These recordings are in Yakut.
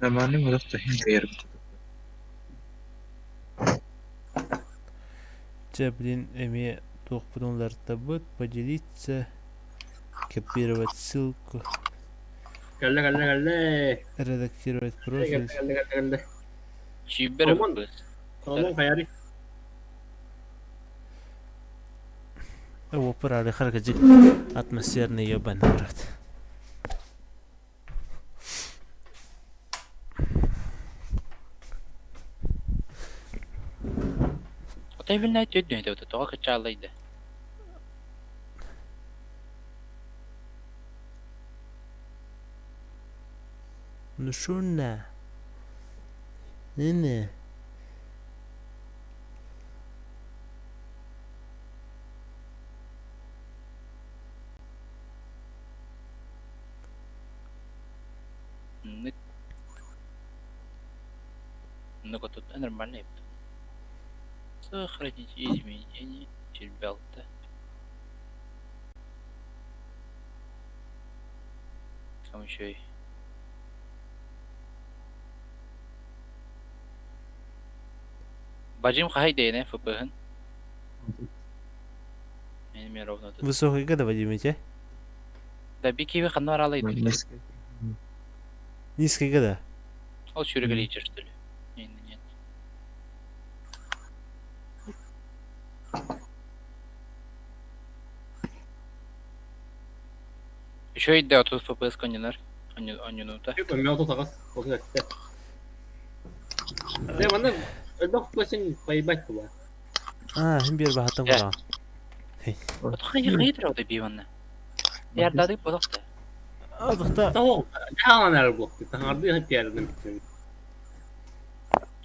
Нормальный модох таһын кыайарбыт. Чэ, блин, эмиэ туохпутун уларытабыт, поделиться, копировать ссылку, Кэллэ, кэллэ, кэллэ. редактировать Кэллэ, профиль. кэллэ, кэллэ, кэллэ. Сүүрбэр Соломон, быс. Соломон хайарый? Опыр арыхар кыдьык атмосферный ебаный в рот. Отой билнай түөдүнэйдэ тоҕо кычааллайда. Ну шо на? Не-не. Нык. Ну-ка тут нормально епта. Сохранить изменения Чильбелта. Там еще и Бажим хай дейне ФПХ. Мен ровно тут. Высокий года, Вадим, эти? Да бикиви ханна аралай. Низкий года. Ол сүүрүгэлиичэр что ли? Нет, нет. Еще и да, тут FPS конненер. Онньунута. Мен оту тагас, оту этте. Де манна элбэх көсүн поебать була. А, хим бир баһаттан Э. кураҕан. Хайы хайы турар биванна. Ярдады бодохта. Адыхта. Того, жаалан эр буолук. Таңарды хеппиэрдим.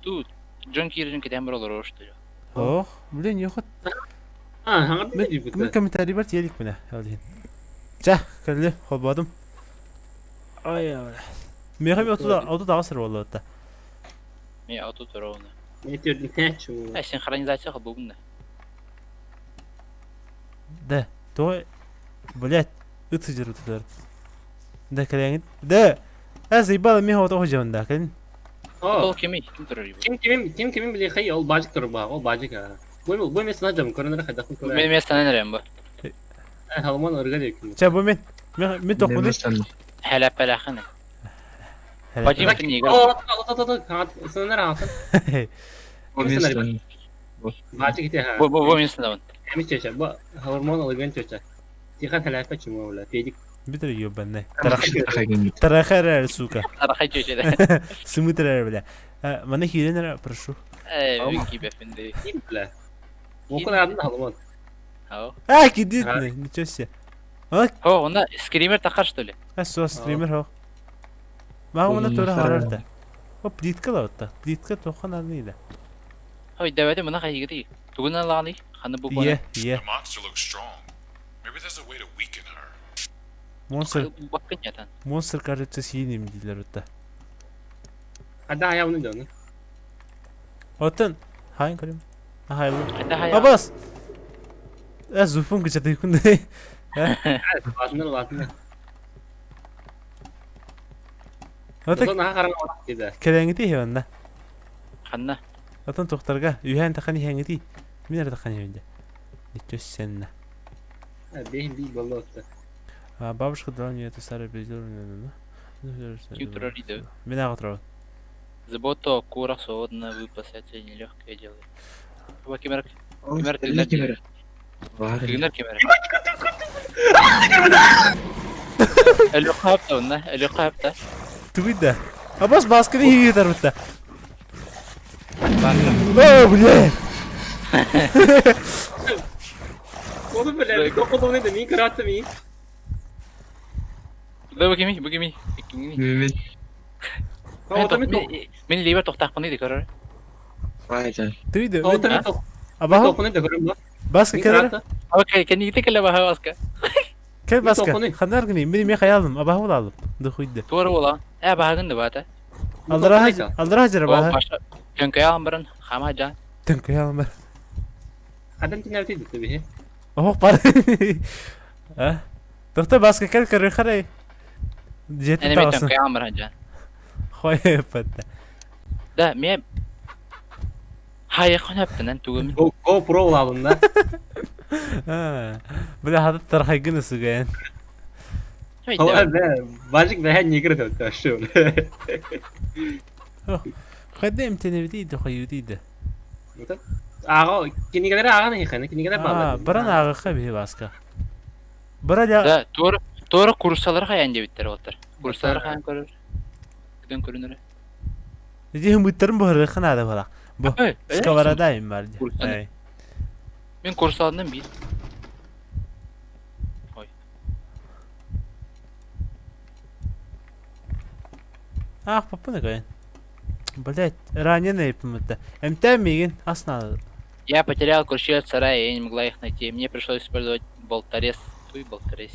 Тут Джон Кирин китен бар олорор что ли? Ох, блин, йохот. А, хаңарды Мен дийбит. мен комментарий бар тиелик мене. Алдин. Ча, кэлли, холбодум. Ай, ай. Меха оту оту дагы сыр болду отта. Мен ату туруна. Мен төрдүн тәчү. Ә синхронизация кылбыбын да. Да, то, блядь, ыт сыдьар утутар. Да, кэлэҥит. Да, э, заебало меха оту хожон да, кэлин. Ол кими? Ким турар бу? Ким кимин ким кимин били хай ол бажик тур ба, ол бажик а. Бу бу мен сына жам көрөнөр хайдах Мен көрөр. мен санан бу. Халман ырга дейкин. Ча, бу мен. Мен мен тохмуну. Хәләп пәләхәне. Бажим книга. О, та та та та, сынар атын. Бажик ите ха. Бу бу бу мен сынабын. Эми чече, бу гормон алган чече. Тиха талапа чума була, педик. Битер ёбаный. Тарахар, сука. Тарахай чече. Сымытыр, бля. Маны хиренер, прошу. Э, вики бефенди. Ким бля. Мукун адын халман. Ау. А, кидит, ничего себе. А, О, онда скример тахар что ли? а, со стример хо. Мага мына тура харарда. О, плитка да отта. Плитка тохан аныйда. Ой, давайте мына хайгы Тугун аланы, ханы бу Е, е. The monster looks strong. Maybe there's a way to weaken her. Монстр, Бакын ятан. монстр кажется синим дийлер отта. Хада аявны даны. Оттан, хайын көрем. Ахайлы. Хада хай. Абас. Э, зуфун кычаты күнде. Латындар латындар. Ота Ота наха караңа барак диде. келеңити хеванда. Ханна. Отон тохтарга үйән тахани хеңити. Мин эр тахани хевенде. Ничего сенна. Бехин би болду отта. А бабушка дала мне эту старую бездорожную. Ким турар иде. Мен ага турабын. Забота о курах свободно выпасать нелегкое дело. Аба кемер Кемер. кемер кемер. Әлі қапта онна, әлі қапта. Тугуйда. Абас баскыны хийге тарбытта. О, бля. Оду биле, токодоны да мин каратты мин. Да бу кеми, бу кеми. Кими. Мен Ота мен Мен либер тоқтақпын дейді көрөр. Вайда. Тугуйда. Ота мен Абах токоны да көрөм ба. баска келер. Окей, кенигите келе баха баска. Кел баска. Тохуну. Ханар гни. Мен мен хаялым. Абах алым. Духуйда. Туара бола. Ә бахагын да бата. Алдыра алдыра жара О, баха. баша. Төнкөй амбарын, хама жан. Төнкөй алым. Адам тинәвти дитте бе. Ох, бар. А? Тохта баска кел көрөр харай. Жети Әне мен тағысын. төнкөй амбарын жан. Хойпатта. Да, мен хайыхан өптөнөн тугум. GoPro улаабын да. Бля, хата тархайгын ысыгын. Бажик бэһэн негр өттө Хайда эмтенебитий хойутий Ааҕа кинигэлэри ааҕан иһиэхэ, кинигэлэр бааллар. Баран ааҕыхха биһи Васка. Бара Да, туора туора курсалары хайаан диэбиттэр уолаттар. Курсалары хайаан көрөр. Күтэн көрүнэрэ. Ити хымыттарын буһарыахха наада буолах. Бу сковорода им бар. Мин курсаларынан биир. Ой. Ах, папа кайын. Блять, раненый это. МТ мигин ас надо. Я потерял ключи от сарая, я не могла их найти. Мне пришлось использовать болторез. Туй болторез.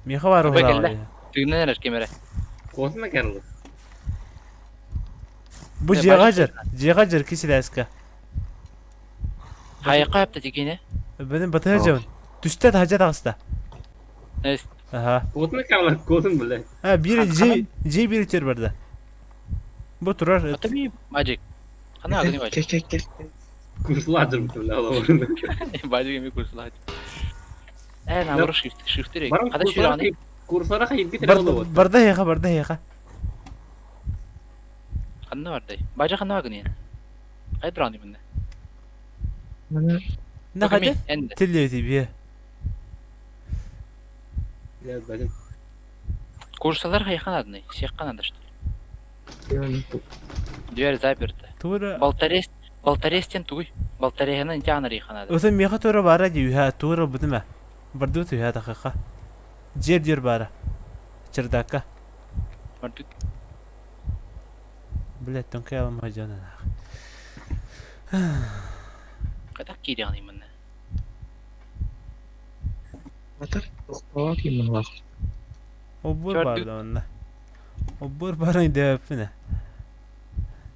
Миха бар уһулаа. Тыгынан эрэр кемере. Косына кэрли. Бу дьиэҕэ дьэр, дьиэҕэ дьэр кисилээскэ. Хайака апта тикине? Бенин батыһа дьабын. Түстэ таһдьа таҕыста. Аха. Косына кэллэ, косун биле. А, биир дьиэ дьиэ биир тер барда. Бу турар. Ата би мажик. Хана агни бажик. Кел кел кел. Курсладыр бу Бажик эми курсладыр. Э, наоборот шифт, шифтер. Хада шүраны. Курсара хайбит эрэ Барда хеха, барда хеха. Ханна бардай. Бажа ханна агни. Хай браны мында. На хада? Тилли бие. Курсалар хайхан адны, сеххан ады что ли. Дверь заперта. Тура. Болторез, болторезтен туй. Болторезынан тяна риханады. Өтө меха тура бара ди үһә тура бутума. Барды туһа тахаха. Жер жер бара. Чердакка. Барды. Блять, тонкай алма жана. Кадак кирианы мында. Батар тохтоо киммалах. Обур барды онна. Обур барын дөпүнэ.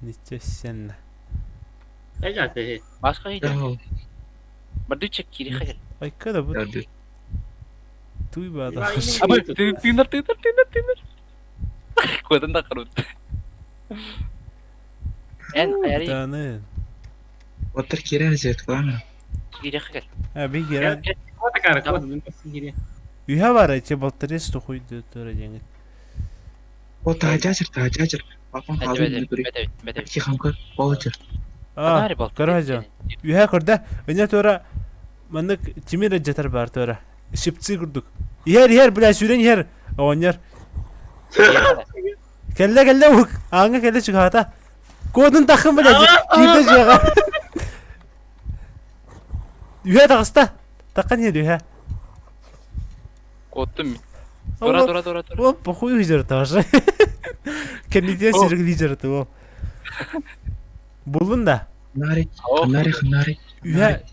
Ничего Баска иде. Барды чек кири хагел. Ай када бу. Туй бада. Абы тыынар тыынар тыынар тыынар. Куотан да карут. Эн аяри. Таны. Батар кирен зет кана. Кири хагел. А би кирен. Үһэ бар эти болторез тухуйду тура деңит. О таажажыр таажажыр. Папам халын күрү. Ки хамка болжыр. А, көрө Үһэ көрдө. Өне тура маннык тимир жатар бар тура. Шипцы курдук. Иһэр иһэр бля сүрен иһэр. Оҕонньор. Кэллэ кэллэ ук. Ааҥҥа кэллэ чугаһата. Куотун таххын бля киирдэ дьиэҕэ. Үһэ таҕыста. Таххан иһэр үһэ. Куоттум. Тура тура тура тура. Ол похуй лидер тоже. Кэннитиэн сириг лидер ол. Буллун да. Нари, нари, нари. Үһэ.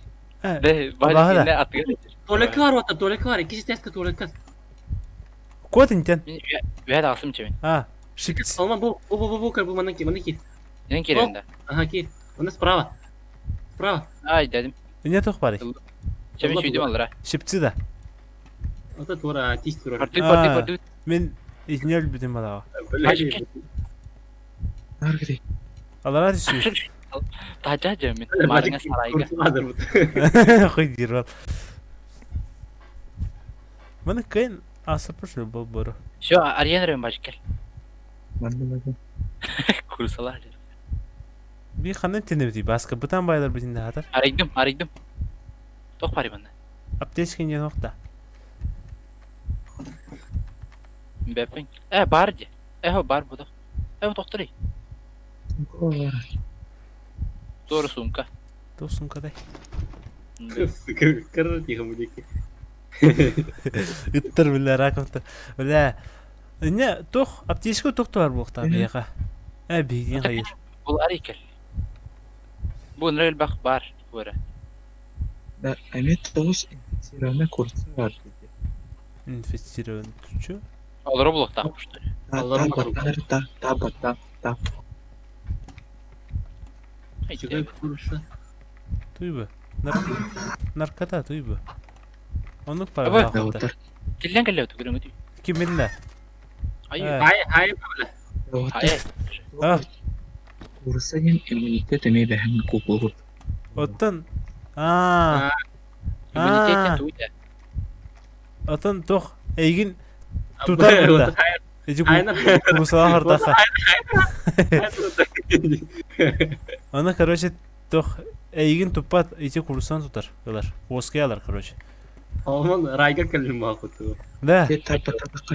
Де, бажик атыгар. Туалекка бар ота, туалекка бар. Икки теска туалекка. Кот интен. Үһэ тағысым чемин. А, шипц. Алма бу, бу бу бу бу манна ки, манна ки. Нен керенде. Ага, ки. Онда справа. Справа. Ай, дедим. Не тох бары. Чемин сүйдүм аллара. Шипцы да. Ота тура, тис тура. Барды, барды, барды. Мен итинел бүтүн балаға. Наргри. Алара түсүү. Тажа жемин. Марыңа сарайга. Хуй дирвал. Маны кыйын асыпыш бол бору. Все, Ариен рем бажик кел. Манды манды. Курсалар. Би ханын тенебити баска бутан байлар битин хатар. Арыйдым, арыйдым. Тох бари манда. Аптечка не нокта. Бэппин. Э, бар ди. Э, бар бу да. Э, тохтори. Doğru сумка. Ту сумкадай. Кырыр тихо мудики. Ыттар бля раковта. Бля. Не, тох аптечка тохтуар буохта бияха. Э, бигин хайыр. Бул арикел. Бу нрел бак бар. Бура. Да, эмет тоғыз инфицированный курса бар dedi. Инфицирован. Чё? Олар булуктак что ли. Та та та та та та. Туйбы. Наркота туйбы. Онук Абы. пара. Тилден келле өтү көрөңү. Ким билде? Ай. Хай хай Хай. даже. А, Куурусса диэн иммунитет эмиэ бэһэн куукулубут. оттон аа Иммунитет аа туйда. отон туох эйигин тутар да. Ити куурусалаах ардахха. Аны короче туох эйигин туппат ити кууруссан тутар ылар. Уоскай алар короче. Онон райга кэллим баахуту. Да.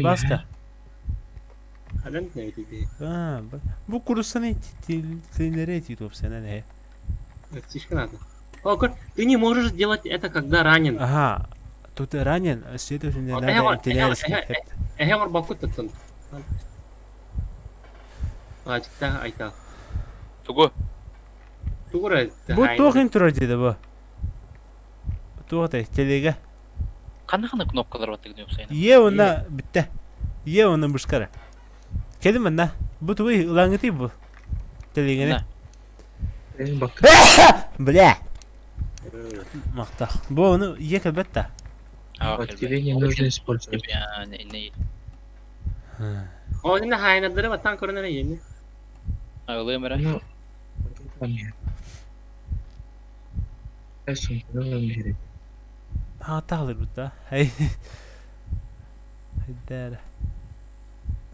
Баска. Ханан не А, бу куурусаны тилинери этии туопсанан э. Слишком надо. О, ты не можешь сделать это, когда ранен. Ага. Тут ранен, следовательно, надо интеллектуально. Эһэ бакут тутун. Ачта айта. Тугу? Тугура. Бу туох интро диде бу? Туох этэй? Телеге. Ханна ханна кнопкалар баттык дип сайын. Е онна бүтте. Е онна бушкара. Келим манна. Бу тугуй ылаңыты бу. Телегени. Бля. Махтах. Бу ону е кэлбэт Вот тебе не нужно использовать. О, не хайнадыры ваттан көрөнөр ени. Ылымыра. Ну, Ha тағылыр бұт да. Хайдара.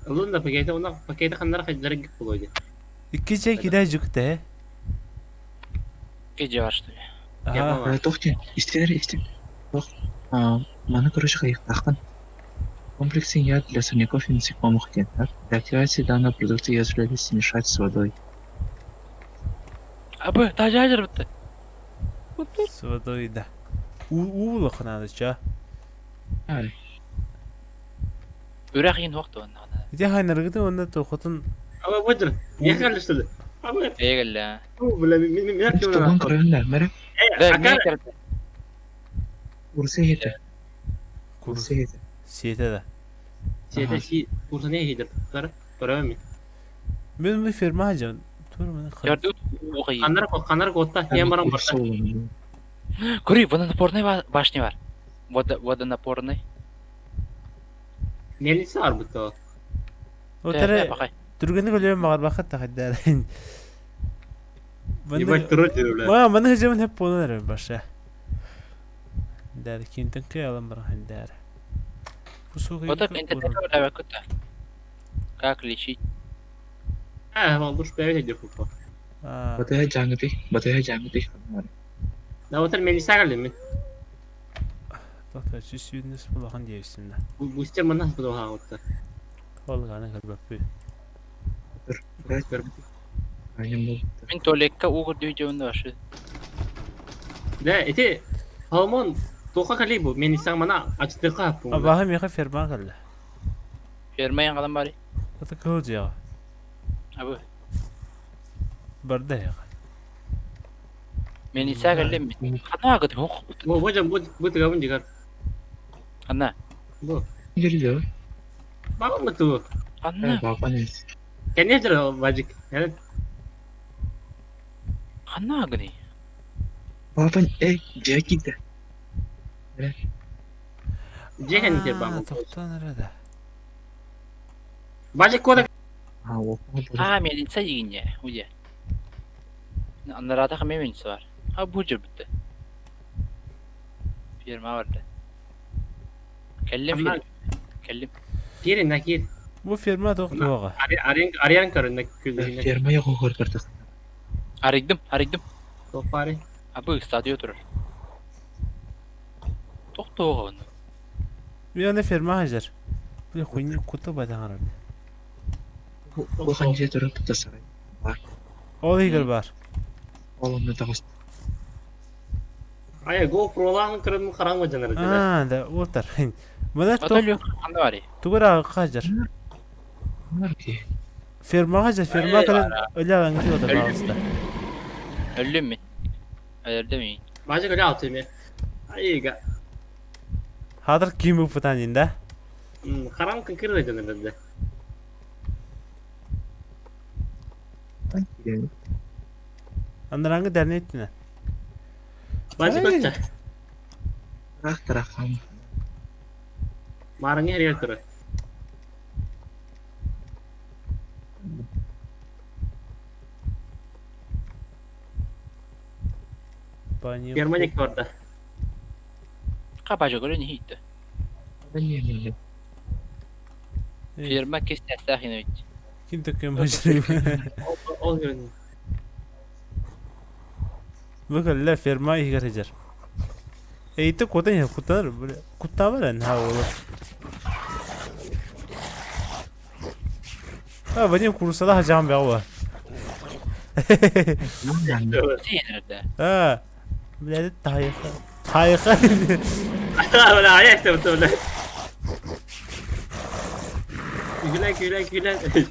Ылын да пакети, онна пакети ханнар хайдары гип болойду. Икки кида жүкте. Кеже бар что ли? Ага. Тохтин, истер, истер. Маны, короче, хайықтақтан. Комплексный яд для сорняков и насекомых. Для активации данного продукта яд следует смешать с водой. Абы, тажажыр бітті. С водой, да. Уулах надо, ча. Ай. Үрәк ин вакыт онна. Ити хайнаргыты онна тохотун. Абы, быдыр. Не калышты. Абы. Эгелле. Бля, мен Туган көрөнлөр, мере. Да, мен кирде. Курсы ете. Курсы ете. Сете да. Сете си курсы не хидер. Кар, көрөм. Мен бу фирма жан. Тур мен. Ярды угай. Канар канар готта, я барам барта. Көрүй, водонапорный башня бар. Водонапорный. Мельница бар бутто. Отере түргені көлөм багар бакыт тахайдар. Ебать туру бля. Ма, маны хыжымын хеп болар баша. Дәр кинтен кый алам бар хәндәр. Вот так интернет Как лечить? А, вал душ бәйт дип футбол. Батая жаңыты, батая жаңыты. Да вот мельница калды мен. Тоқта, сүз сүйдінес булахан дейсін. Бустер манас буду ха отта. Ол ганы кырбаппы. Мен туалекка угыр дүйдеуінде башы. Да, эти Холмон тоха кали бу мельница мана ачтыка бу. Абаха меха ферма калды. Ферма яңадан бari. Ата кыл жага. Абы. Барда яга. Мельница калды мен. Хана агыт хок. Бу бу бу бу тыгабын дигар. Хана. Бу. Жүрдү. Бабам ту. Хана. Бабан эс. Кенедер бажик. Хана агыны. Бабан э, жакиде. Жеген те бабам. Тоқтан арада. Бажик кода. А, мельница дегенне, уде. Анарада хаме мельница бар. А бу жер бітті. Фирма барды. Кәллем фирма. Кәллем. Кири накир. Бу фирма тоқтуға. Арен арен көрүнө күлдү. Ферма yok огор көрдүк. Арыйдым, арыйдым. Топари. Абы стадио турur. Тоқтуға оны. Bir anda фирма хажар. Bu хуйни куты бадан арады. Бу ханже туруп тасарай. Бар. Ол игер бар. Ол онда тагыс. Ая GoPro-ларын көрүм караңгы жанар. А, да, отар. Мына тоқ. Анда бар. Тугара хажар. Фирма хажар, фирма калан öyle аңты отар багыста. Өллүм мен. Өлдүм мен. Бажик эле алты мен. Айга. Хадыр ким бу путанин да? Караңгы кирде жанар. Андараңы дәрнеттіне. Бажик өтчө. Тарах тарах. Марыңы херер туру. Пани. Германия барда. Хапажа көрөн иһийтэ. Фирма кистээстээх инович. Ким такой мажрим? Ол көрөн. Бу кэллэ ферма иһигэр сылдьар. Эйти кутан иһэр куттанар куттаабар эн ха уолу. А, Вадим курсала хажаан бэҕэ Сиэнэрдэ. А, блядь, тайха. Тайха. Бля, аяк та бля. Күлэ күлэ күлэ.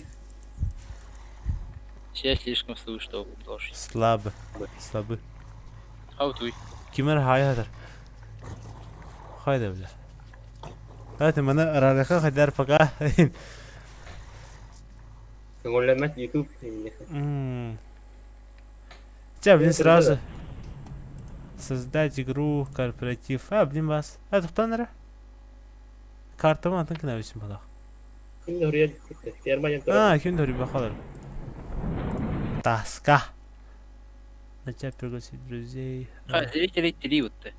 Все слишком слышу, что лошадь. Слабы. Слабы. Хаутуй. Кимэр хайа хатар. Хайда бля. Давайте маны рарыха хайдар пока. Көҥүллэммэт YouTube Чэ, блин, сразу создать игру, кооператив. А, блин, вас. А, тухтан эрэ? Картама атын кынабысым балах. Ким да ферма А, ким да бахалар. Тоска. Начать пригласить друзей. Зрители три вот ты.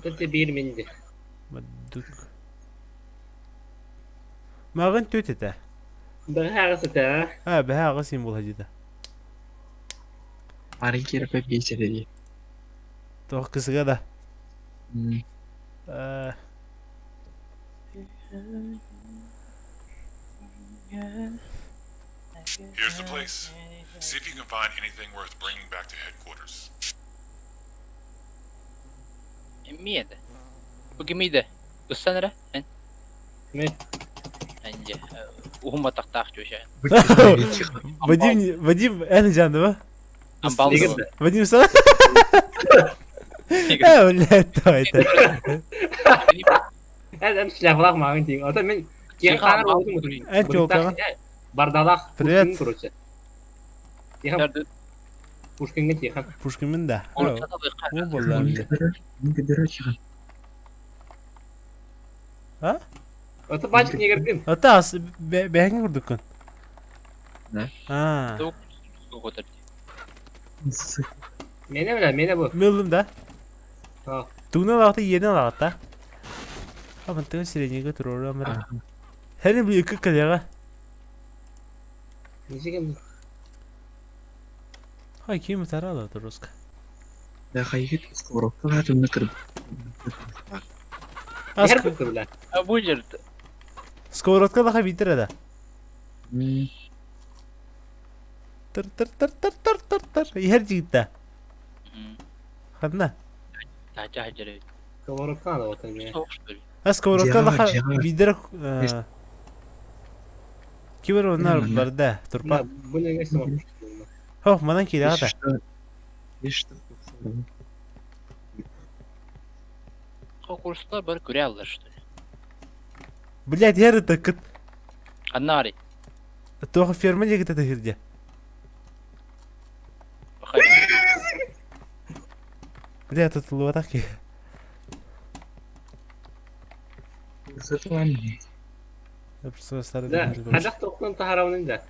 Это биир минди. Маддук. Мағын төт этэ. Бэҕэһээ сытаа. А, бэһэ аҕыс символ хадьыта. Ары киирэ биэсэрэ дии. Тоох кысыга да. М, Here's the place. See if you can find anything worth bringing back to headquarters. Эмиэ Бу кимиде? Ыссан эрэ? Эн? Мен. Энже. Уһун батахтаах чуша. Вадим, Вадим, эн жан ба? Амбал. Вадим са? Э, блядь, то это. Эн эн шляхлах мағын дейін. Ата мен киэн хаанар болдум утур. Эн чуолкаҕа. Бардалах. Привет. Короче. Тихан Пушкинге тихан. Пушкин да. О, болла. А? Ата бачык негердим. Ата ас бэһэҥ курдуккун. Да. А. Мене бля, мене бу. Мылдым да. А. Тугунан алаҕыта иэнин алаҕатта. Абантыгын сиренеге туруору амара. Хәни бу икки кэлиэҕэ. Ничегем. Хай ким тарала туруска. Да хайгит сковородка хатымны кырб. Ас Эр бу бля. Бу жер сковородка да битер да. М, Тыр тыр тыр тыр тыр тыр тыр. Иһэр жигитта. Ханна. Тача жер. Сковородка да вот мен. Соқ что ли? А сковородка Дьиэҕэ, да дьиэҕэ. бидер Кибер оннар Мм. барда турпа. Бу неге сама. Хох манан киирэ Если да. что, если что, Курстар бар күрә алар что ли? Блядь, я это кыт. Аннари. Тоха ферма диэки тахирде. Бля, тут луатаки. Сатылан. Я просто старый. Да, хадах тоқтон тахаравнын да.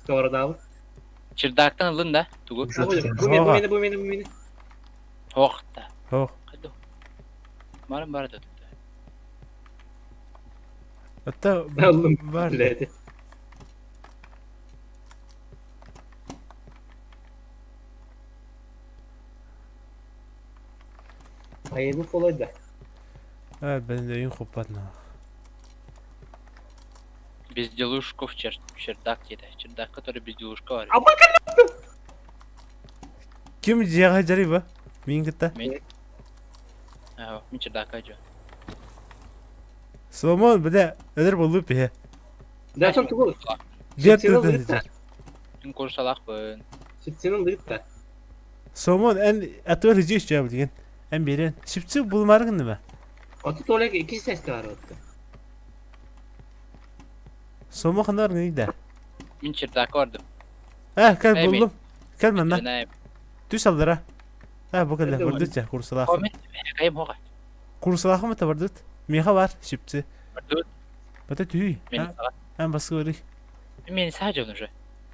Сковородабы. Чердактан ылын да. Тугу. Бу мен, бу мени, бу мени, бу мени. Хоқта. Хох. Қайда? Марым бар да. Ата Аллым. бар. Блядь. Айыбы kolay да. А, ben de oyun kopatma. Безделушков чер чердак дейді. Чердак, который безделушка бар. Аба Ким жиэҕэ дьарыйба? Мин кытта. Мен. Аа, мен чердакка жо. Соломон, бля, өлөр болуп иһэ. Да, сон тугул. Дьиэ Сенин тыта лыгытта. Мен курсалақпын. Сенин лыгытта. Соломон, эн атыгар хижи үчү билген. Эн берен. Шипчи булмарыгын дема. Оту толек iki ses бар отты. Соломон ханар да. Мен чердакка бардым. А, кел Эй, мен. булдум. Кел манна. Мен Түс алдыра. А, бу кэллэ Эдэ бардыт курсалаах. О, мен кайым хоға. Курсалаахым та бардыт. Миха бар, шипчи. Бардыт. Бата түй. Мен саға. Эн баскы барый. Мен саа жон уже.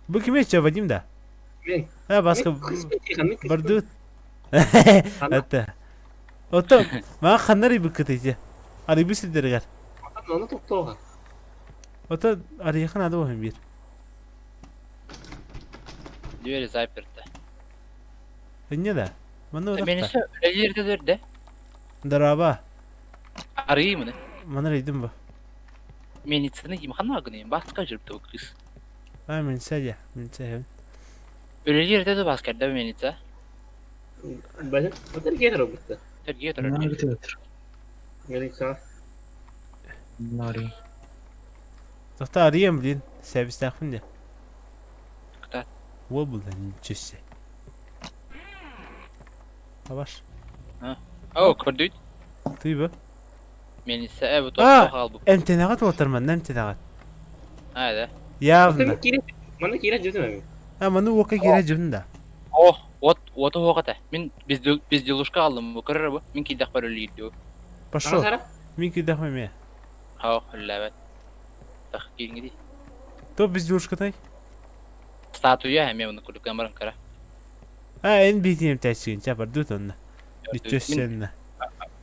Бу ким эче Вадим да? Мен. А, баскы Мен кыспын тихан, мен кыспын. бардыт. Это. Ото маа ханна арыйбыккыт ити? Арыйбыт сирдэригэр. Ону тохтоога. Ото арыйахан ады оһун биир. Двери заперты. Инне да. Манна Мен удахта. еще үлэлиир дөрдө. Дараба. Арыймын. Манна арыйдым бу. Милицияны ким ханна гынайын баска жүрүп бу кыз. А мен сәдя. Мен сәһем. Үлэлиир да баска да милиция. Бәле, отер генер бутты. Тергeye турар. Мына өтөр. Милиция. Нари. Тохта арыйым блин. Сәбистәхпин де. Кытат. Ол булда ничесе. Абаш. О, көрдүйт. Тый бу. Милиция бу А! тоқто калбы. Эмтенега туотарман, эмтенега. А да. Явно. Кире, мана кире жүзүм эми. А маны ока кире жүрүн да. О, вот, вот оғата. Мен безделушка алдым бу көрөр бу. Мен кийдак бар өлүйдү. Пошел. Ана Мин кидах меме. Хау, ләбәт. Так кийиңди. То безделушкатай. Статуя эме муну күлүк баран кара. А эн битием тәсин чапар дут онна. Ничесенна.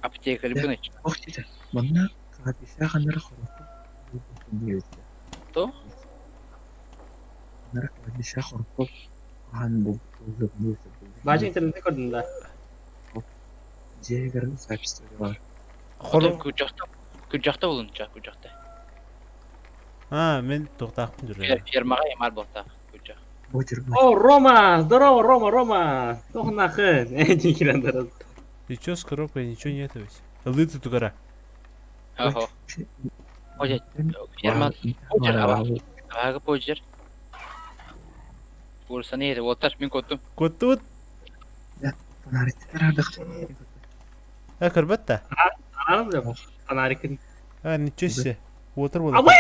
Аптека либы Ох деді. Манна кладбище ханнары хороху. То? Ханнары кладбище хороху. Хан бу. Бажы интернетте көрдүм да. Жегер запись бар. Хору. Күжакта күжакта болунча күжакта. А мен тоқтақпын жүрген. Фермага эмар болта күжак. Бу жүр. О, Рома! Здорово, Рома, Рома! Тохнахын. Дикирандыр. Ты чё с коробкой ничего нет ведь? Лыты тугара. Охо. Ожет. Ферма ага пожер. Бурса не отар мен коттум. Котут. А көрбөт Анам да. Анарикин. А ничего себе. Отыр болды. Абай!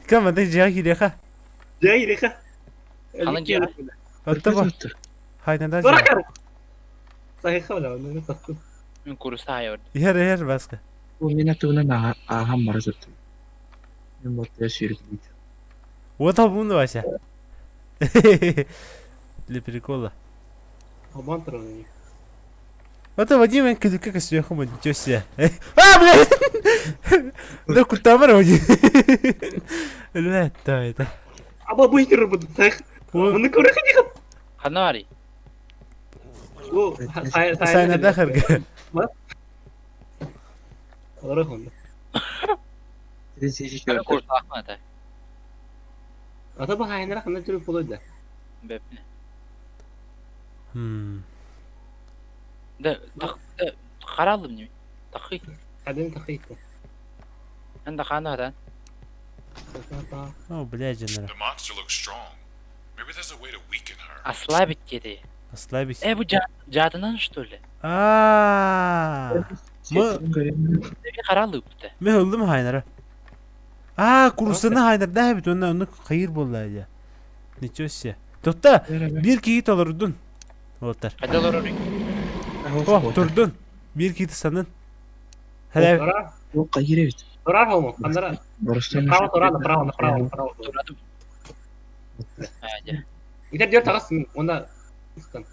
Кім андай жиға киреха? Жай реха. Анан жай. Атты ба. Хайнада Дора жиға. кар. Сахиха бла, ну састым. Мен курса айыр. Ер ер басқа. Мен атыбынан ағам бара жатты. Мен ботта сүйрік дейді. Отал бұны Вася. Для прикола. Обан туран. Это Вадим мен күлүккө көстүөхүм ничего себе. А, блядь! Да куда бар Вадим? Блядь, да это. Аба бу хитер бу сах. Муну көрө хити. Ханна бари. О, сай сай. Сайнада хыргы. Олар хонда. Курса ахмата. Ата бу хайнара ханна жүрүп болот да. Бепне. Хм. Да так каралым неме. Такый. Кадим тахит. Анда хана дан. О, блядь, жанара. The monster looks strong. Maybe there's a way to weaken her. Ослабить деди. Ослабить. Э бу жадынан что ли? А. Мы Деби каралып да. мен ылдым хайнара. А, курсаны хайнар да бит онна оны кайыр болла я. Ничего себе. Тотта бир кийит олордун. Олтар. Кайдалар орый. О, турдун. Бир кийит санын. Хәлә Дора. Ол қайыр бит. Дора хомо. Хандара. Право тора, направо, направо, направо. Турадым. А, жа. Итер дер тагас онда. Истан.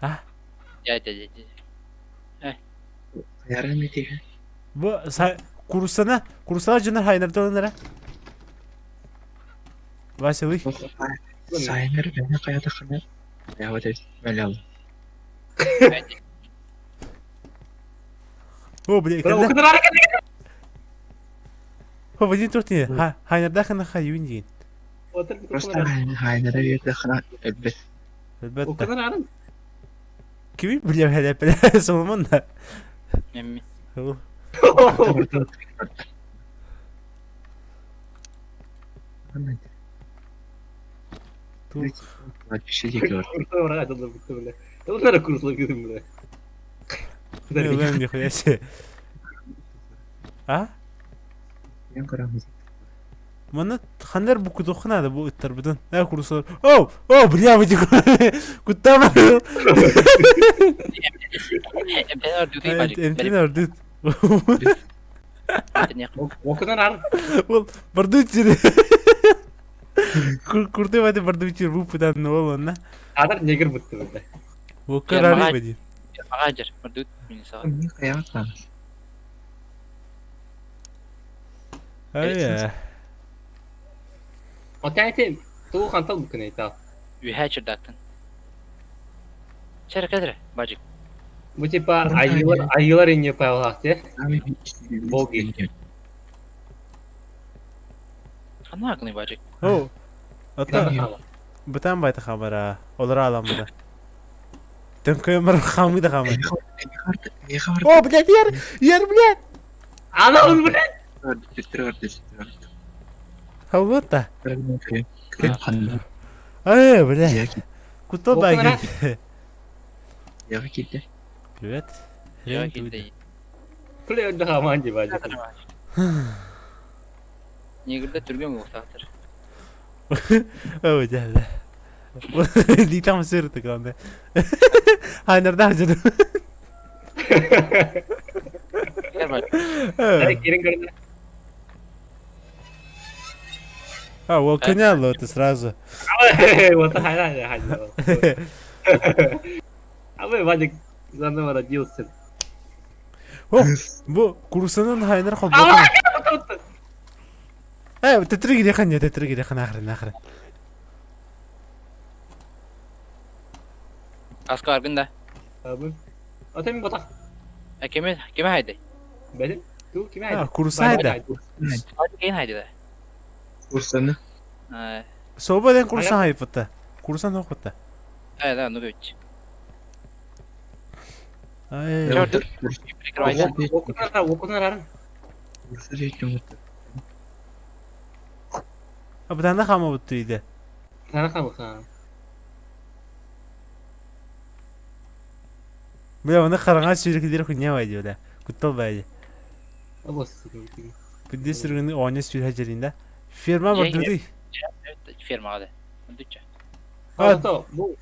Я я я я. Қайырын етегі. бу курсана, курсана жанар хайнарда олар. Вася вы. Сайнер бәне қаяда қана. Аябат мәлі алды. О, блядь, Бра, когда окунар аракет. О, Вадим туртин. Хайнарда хана хайюн дин. Отыр. Просто хайнера берді қана әлбет. Әлбәттә. Окунар арын. Кими билем хәлә бля Соломон да. Мен О, Ту. Кладбище деки бар. Курса барга айтылды бутты бля. Олар курсла кидим бля. Не, нихуя себе. А? Мен көреміз. Маны хандар бу кудохна бу ыттар бутун. Ә курсор. О, о, бля, вы Кутта бар. Эмтен ордут бажы. Эмтен ордут. Эмтен Окунар арын. Ол бардут жери. Курты вати бардыбычыр бу пытан ол онна. Адар негр бутты буда. Бу бади. Агажер, мардут миниса. Не хаятан. Ай. Отайты туу хантал бу күнэйта. Үһэ чердактан. Чер кедре, бажик. Бу типа айылар айылар инне пайлахте. Боги. Хана агны бажик. О. Ата бутан байта хабара. Олар алам буда. Төнкөй мар хамы да хамы. О, блядь, ер, ер, блядь. Ана он блядь. Хавыта. Ай, блядь. Куто баги. Привет. Я килде. Күле өндө хаман ди бажик. Негрде түргөн болсактыр. О, да, да. Дитам сырты, главное. Хайнарда жду. Кер бажик. Керин көрдө. А, вот коня ты сразу. Вот хайна хайна. А вы Вадик заново родился. О, бу курсанын хайнар холботун. Э, тетриг дехан я, тетриг дехан ахрын ахрын. Аска аргын да. Ата мен батак. А кеме кеме хайды. Бәдем. Ту киме А, хайды? курсайда. Бажик кейин хайды да. Курсаны. А, Собаден курсан хайпыта. Курсан хопыта. да, да, ну бит. Ай. Чер Прикрывайся. Окунар, окунар арын. А бутанда хама бутты иде. Тана хамы ха. Бля, оны караңа сүйрекилер хуйня байди бля. Куттал байди. Абос. Күндө сүргүнү оня сүйрө жеринде. Ферма бар дуды. Фермага да. Дуча. А, то бу.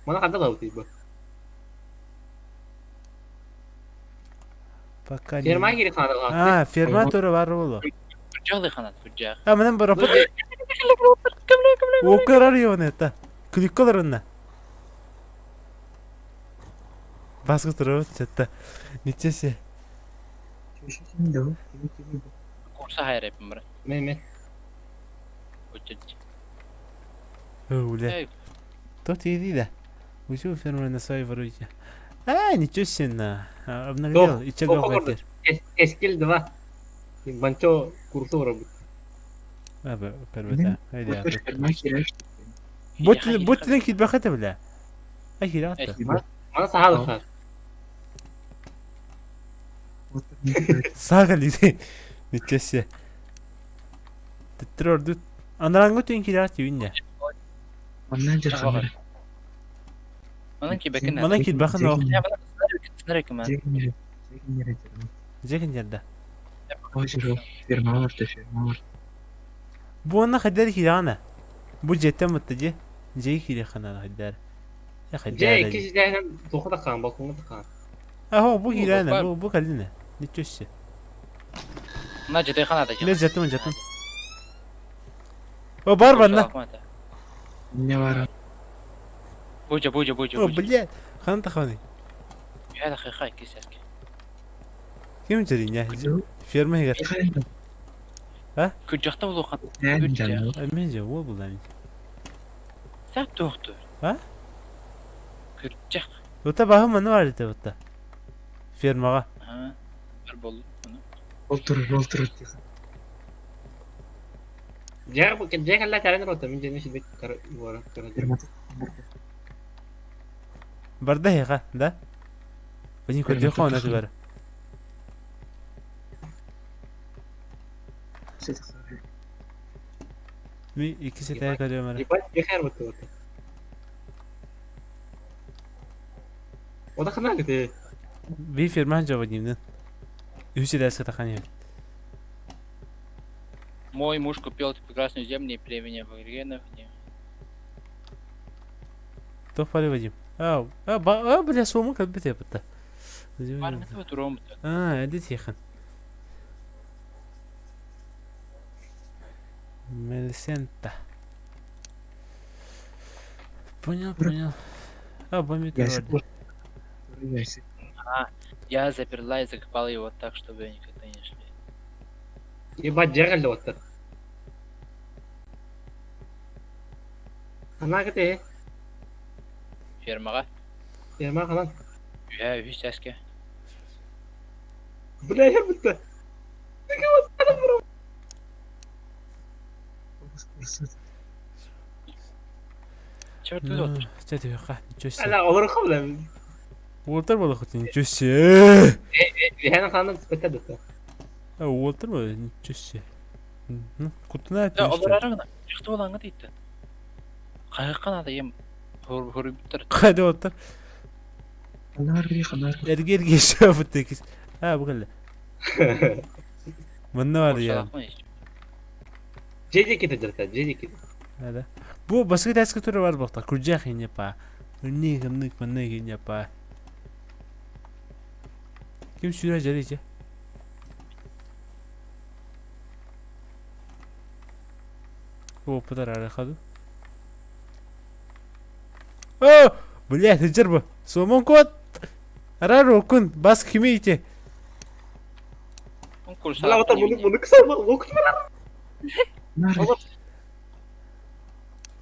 Мана канда бау ти бу. Пока не. Ферма кири хана. А, ферма туры бар болу. Курджак ханат, курджак. А, менен бар опыт. Окарар йоны это. Кликкаларына. Баскы туры чатта. Ничесе. Курса хайреп мыр. Мен мен. Учуч. Бля. Эй, Тот иди да. Учу ферма на своей воруйте. А, ничего себе. Обнаглел. И чего говорит? Эскил 2. Банчо курсу работает. А, первый, да. Бут бут кит бахата бля. А хирата. Мана сахалы ха. Сага лиди. Ничего себе. Тетрор дут. Анрангу тен хират юнне. Манан ки бекен. Мана кит бахан о. Сынар кем. Жекен жерде. Бу онна хаддар хирана. Бу жеттен мытты же. Жей хирахана хаддар. Я Же хаддар. икки жидәһен тоха да кан, балконга да кан. А, бу хирана, бу бу калина. Ничего себе. На жете ханат. Мен жеттім, жеттім. О, бар банна. Бужа, бужа, бужа. О, блядь. Хан таханы. Я хай кисерк. Ким жерин я? Ферма егер. Курджакта болу хан. Мен же ол бұл мен. Сәт тоқту. А? Курджак. Ота бахым маны бар еді ота. Фермаға. Ага. Бар болу. Же бу же калла чаран рота мен жене шидек кар вара кар. Барда хеға, да? Бәнин көрде қауына бар. Ми икisi тәк көрөм ара. Ебать, бехер бутты вот. Ода хана где. Би ферма жаба деймін. Үсі дәсі таққан ем. Мой муж купил эту прекрасную землю племени аборигенов. Тоқ пары вадим. А, а, а, бля, сомы кәлбі тепітті. А, әді тихан. Мелисента. Понял, понял. А, бомбит Ясик Ясик. А, я заперла и закопала его так, чтобы никогда не шли. Ебать, дьиэҕэ оттар. Ханаа кэтэһи? Фермаҕа. Ферма ханан? Үһэ, үһүс чааска. Бля, я будто... Черт тут. Чэ түһүөххэ, ничего себе. Ала, олорохха бля. Уолтар буолуоххут, ничего себе. Үһээн ханан түспэттэр да. Уолтар буолуох, ничего себе. Ну, кутуна Да, олорары гына. Чықты болаңы дейді. Қайыққа надо ем хоруйбуттар. Хайда уолтар. Ханаар ханаар. Эрге эрге шөпүт текис. А, бу кэллэ. Манна бар я. Дьиэ ките дьарта, дьиэ ките. Да. Бу баскы таска турар бар бохта. Курдьах ине па. Үнник ыннык маннык ине па. Ким сүүрэ дьэрий Опытар арахаду. О, блядь, сылдьар бу. Суомон куот. Арар окун, бас кими ити. Бля, вот муну муну кысалма, лук Ханаар.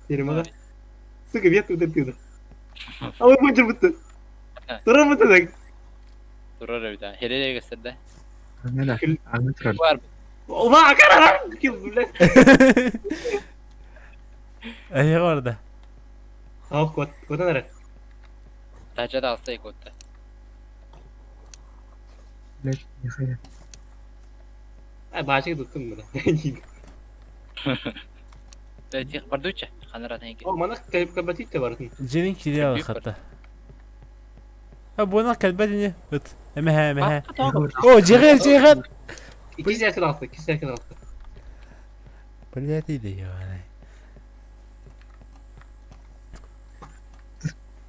Фермаҕа. Сука, ветку тыда. А вы будете будто. Турар будто так. Турар эбит, херere gösterdi. Ана ана турар. Бар. Ома, акарара! Блядь. Эйе orada. Ах, кот, кот нара. Тача да алсай котта. Блядь, нихуя. А, башыгы туттум буда. Тих бардуча, ханарат неге. О, мана кабатит те бардын. Дьиэнин кириэ хатта. А буона кэлбэт ини. Ыт. Эмэһэ эмэһэ. О, дьиэҕэр дьиэҕэр. Икки сэркин алты, икки сэркин алты. Блядь, иди ебаный.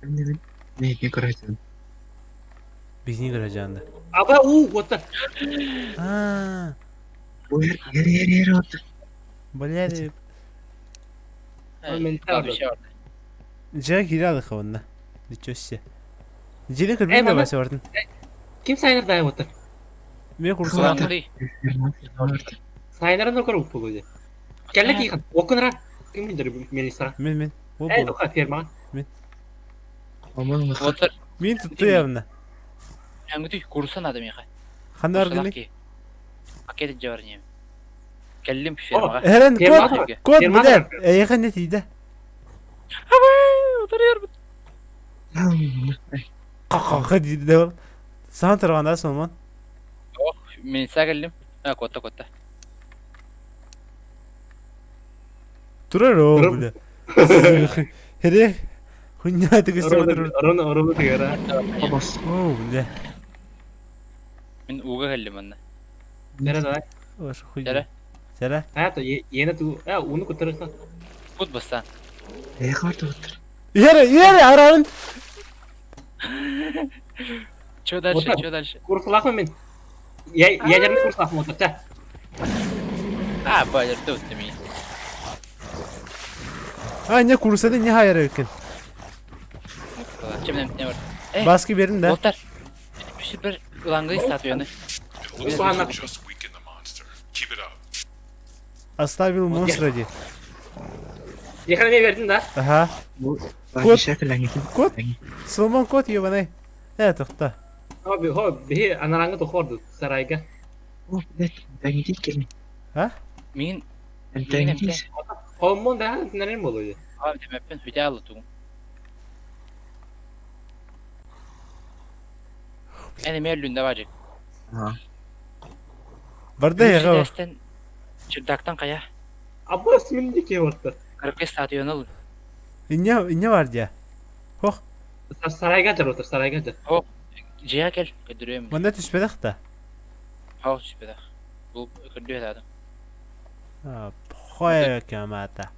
Не, не көрөтүн. Биһини көрө Аба, уу, вот Аа, Бу ер ер ер ер отыр. блядь. Мен Дьиэҕэ киирэ алыха онно. Ничего себе. Дьиэни Э, көрбүн мама. баса бардын. Ким сайнер дай вот. Мен курсалаах. Сайнерын окор уппу буде. Кэллэ киихан, окунра. Ким билдер мелисара. Мен мен. Ол Эй, бол. тоха ферма. Омон Отыр. Мен тутту явна. Әңгүтүй курса надо меха. Ханна аргыны. Пакет жабар нем. Кэллим фермаҕа. Эрен Ферма кот. бар. Кот Ферма блядь. бар. Эйиэхэ не тиийдэ. Утарыар. Какаха диде ол. Саҥа турганда Соломон. Мен са кэллим. А, котта котта. Турар о Турар. бля. Хере. Хуйня тыгысы турар. Рона, рона тыгара. Бабас. О, бля. Мен ууга кэллим манна. Нere давай. Ош хуйня. Сэрэ. Сэрэ. А, то ене ту, а, уну кутарыса. Кут бастан. Эйхар отыр. Ере, ере, арарын. Чё дальше, Вот так. чё дальше? Курсалахмын мен. Я ядерный курсалахмын вот та. А, байлар тут ми. А, не курсады не хайыр екен. Чем не бар. Э, Баскы берин да. Отар. Бір бір ылаңгы статуяны. It looks Ладно. like you just weakened the monster. Keep it up. Оставил монстра ди. Ехана не бердин да. Ага. Бу Кот. шакылаңы. Кот. Соломон кот ебаный. Э, тоқта. Хо, хо, бихи анараңы тохорду сарайга. О, блядь, таңы келин. Мин Таңы. Холмон да нерен болуйду. ам демеппин хүтэ алы тугум. Эни мерлүндө бажык. Аа. Барда яға. Чердактан кая. Абба смин дике ватты. Кыркы статуяны ыл. Не, не бар дия. Сарайга жар отыр, сарайга жар. Жия кел, көдүрөм. Мында түспедік та. Хау түспедак. Бул көдүрөт адам. А, похуй камата.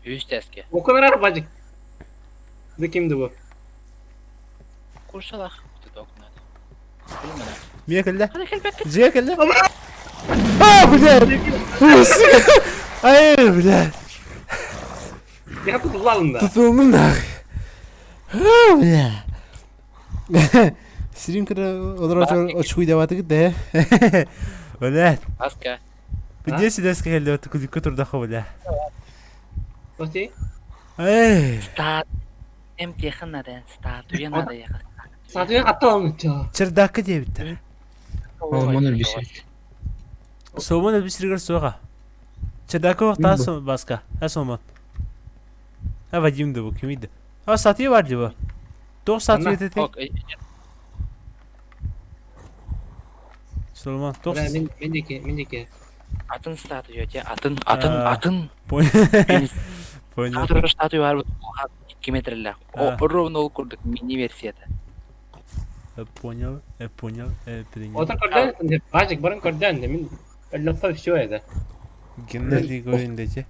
Үс теске. Окунар бажык. Ды кимди бу? Курсалах. Тут окунат. Билмена. Мия келді. Хана келбек. Жия келді. А, блядь! Ай, блядь! Я тутуллалында. Тутуллум нахуй. О, бля! Сирин кыра олорор очкуйдабатыгыт да Блядь. Аска. Где сидеска келди күлүккө турдахы бля. Оти? Эй. Стат. Эм тиэхэ надо, статуя надо ехать. Статуя катталамычча. Чердакка диэбиттэр. Соломон өлбүсүт. Соломон өлбүсүрүгэр суоҕа. Чердакка уохтаа баска. А Соломон. А Вадим да бу кимий да. А статуя бар дии бу. Туох статуя этэй? Соломон туох Мин мин диэки, мин диэки. Атын статуя те, атын, атын, атын. Понял. Статуя статуя бар 2 метрлээх. Ровно ол курдук мини-версията. Понял, понял, принял. Отон көрдөөн, Бажик барын көрдөөн, мин өллөппө все это. Геннадий Горин дечи.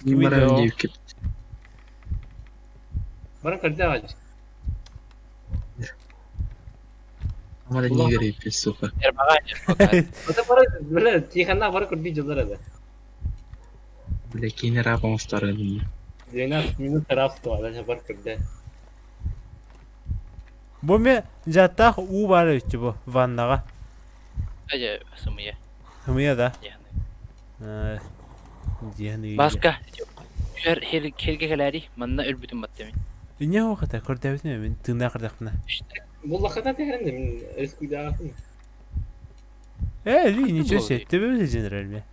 Кими Барын көрдөөн Бажик. Амада не верит, сука. Ото бары, бля, тихана бары көрдүү жылдар эди. Бля, кини раб оҥостор 12 минут рабства, даже бар көрдө. Бу ме жаттаах уу баар эбитчи бу ваннаҕа. Дьэ, сымыйа. Сымыйа да? Диэн Баска, түһэр хиргэ кэлээри, манна өлбүтүм батта мин. Иньэ хоқата көрдөбүтүн мин тыыннаах кырдахпына. Буллахата тэһэрин да мин рискуйдаахпын. Э, ли ничего себе, төбөбүт женерал ме.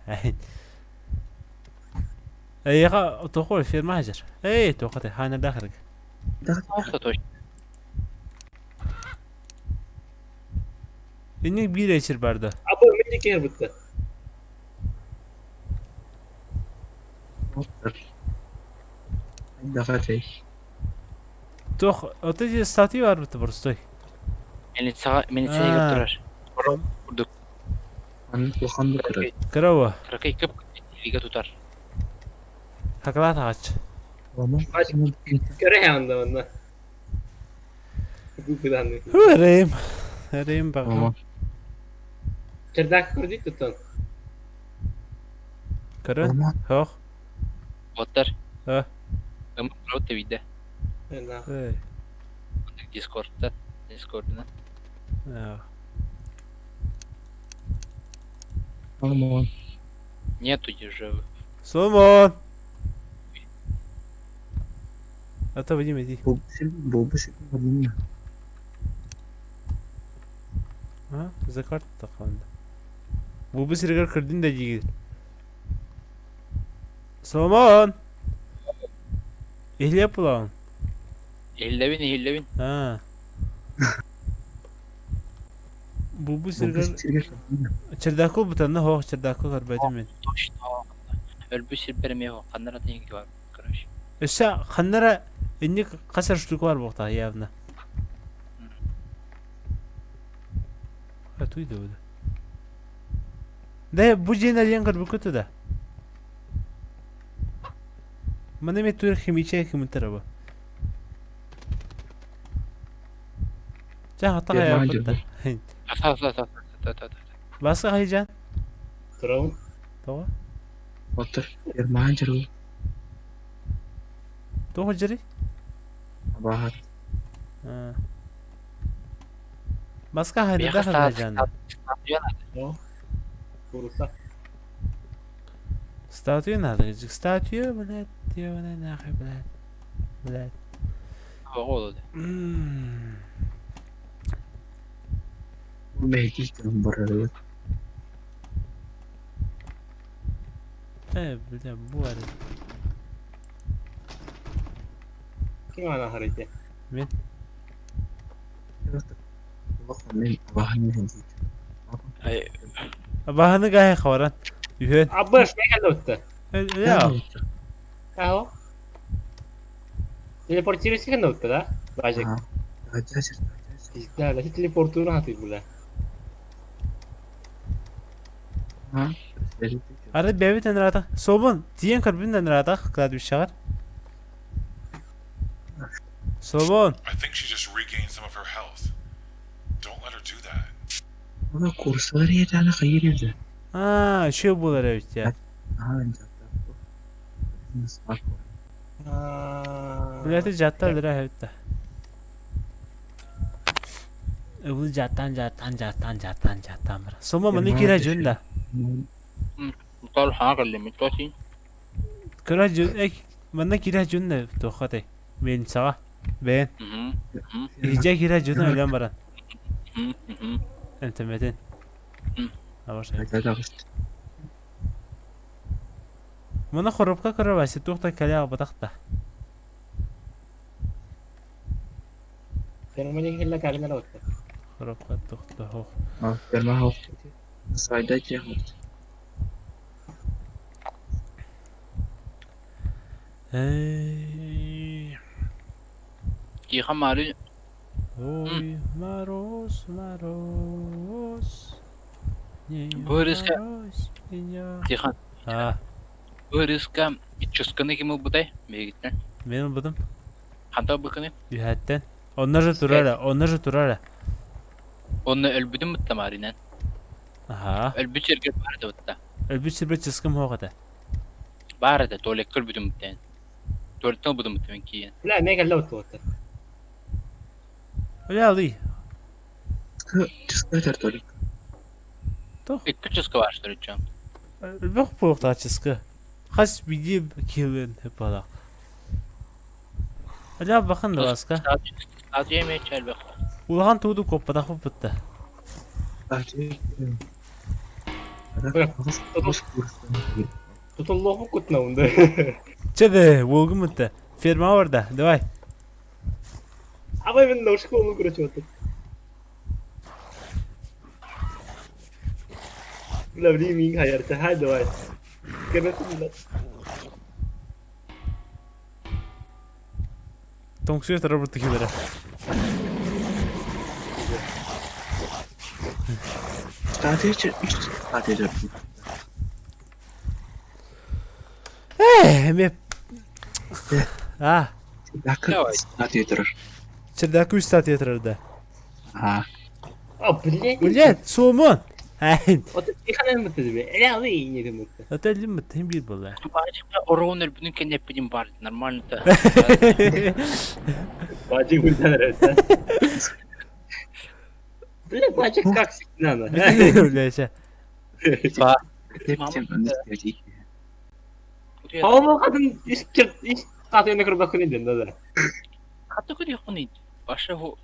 Эйиэхэ тохо ферма хажар. Эй, тохоте хаанардаах эрэг. Точно. Инник биир эчир барды. Абы мен кер бутта. Тох, ото же статуя бар бутта простой. Милицияга милицияга турар. Курдук. Кыраwa. Кыракый кып тилиге тутар. Хакалаат агач. Көрө анда онна. Гупыдан. Эрэйим. Эрэйим баҕа. Чердак көрдүк туттан. Көрөн. Хох. Оттар. А. Ым работа виде. Да. Дискордта. Дискордна. Нету дежавю. Соломон! А то Вадим, иди. А, за карта ханда. Бу сиргер кырдын да дигит. Соломон! Иһлеп булаҕын? Иһиллэбин, иһиллэбин. Аа. Бу бу сиргер чердаку бутанна хоох чердаку көрбөтүм мин. Точно. Өлбүт сирбэр эмиэ хоох. Ханнара тиҥки бар, короче. Өссө ханнара инник хас эрэ штука бар буолуохтаах явно. А туй да буду. Да бу дьиэни арыйан көрбүккүт да. Маны эмиэ тур химичэй кымытар бу. Чэ хата хайаппыт да. Та та та та та та. Баска хайжан? Турабын. Тоҕо? Отыр. Ермаан жырыл. Тоҕо жырый? Абаһар. Баска хайда хайжан? Куруса. Статуя надо. Статуя, блядь, ёбаная нахуй, блядь. Блядь. Оҕо Барары. Э, бля, бу бар. Ким ана харите? Мен. Мен абаһын Абаһаны гай хаваран. Үһөн. Абыш, мен келді Я. Аho. Телепортируйся кэннэ да? Бажик. Да, да, телепортура хаты була. Ары бэбит ынраатах. Собун, тиен көрбүн ынраатах кладбищаҕар. Собун. I think she just regained some of her health. Don't let her do that. Она курсалар етәне хайыр еді. Аа, үчүгэй буолар эбит дии. Билэти дьааттан өлөрө эбит да. Ыбыл дьааттаан дьааттаан дьааттаан дьааттаан дьааттаан бар. Сомо маны киирэ дьүн да. Тол хаҥа кэллиммит тоси. Кыра дьүн эй манна киирэ дьүн да туохха тэй. Мельницаҕа. Бэйэн. Иһдьэ киирэ дьүн өлөн баран. Эмтэммэтин. Маны хоруопка кыра туох да кэлэ аҕалбатах да. Хоруопка туох да суох. Эй. Тихо, Марин. Ой, мороз, мороз, не Вырезка. морозь меня. Тихон. А, Вырезка иччусканы ким ылбытай? Биһигиттэн. Мен ылбытым. Ханта ылбыккыный? Үһэттэн. Онно же турара, онно же турара. Онно өлбүтүм бытта Маринан. Аха. Өлбүт сиргэ баар этэ бытта. Өлбүт сирбит чыскым суох этэ. Баар этэ, туалекка өлбүтүм бытта. Туалеттан ылбытым бытта мен киийэн. Бля, эмиэ кэллэ бытта. Бля, Чыска этэр Толик. Туох? Икки чыска баар төрүччү. Элбэх буолуохтаах чыска. Хас биирдии киһилиин ыппалаах. Бля, бахан да Васка. Статуя эмиэ элбэх. Улахан тууду куоппатахпыт бытта. Тутуллуохпут кутунабын да. Чэ да, уолгум бытта. Ферма барда, давай. Абай мен школу короче вот. Бля, время хайарта, хай давай. Кэбэтин Тоҥсуйа турар киһилэрэ. Статуя үс статуя Ээ, эмиэ А, Чердака статуя турар. Чердака үс статуя турар да. Аа. А, блядь. Блядь, суомун. Айн. Вот тихонен бытты Эле не бытты. Это лим бытты биир буолла. Ороон өлбүтүн кэннэ эппитим баар нормально-то. Бажик үлтен эрэ. Бля, бажик как всегда. Бля, Омо хатын ис ис статуяны көрбөккүн ден да. Хата көрүөххүнүй. Баша ху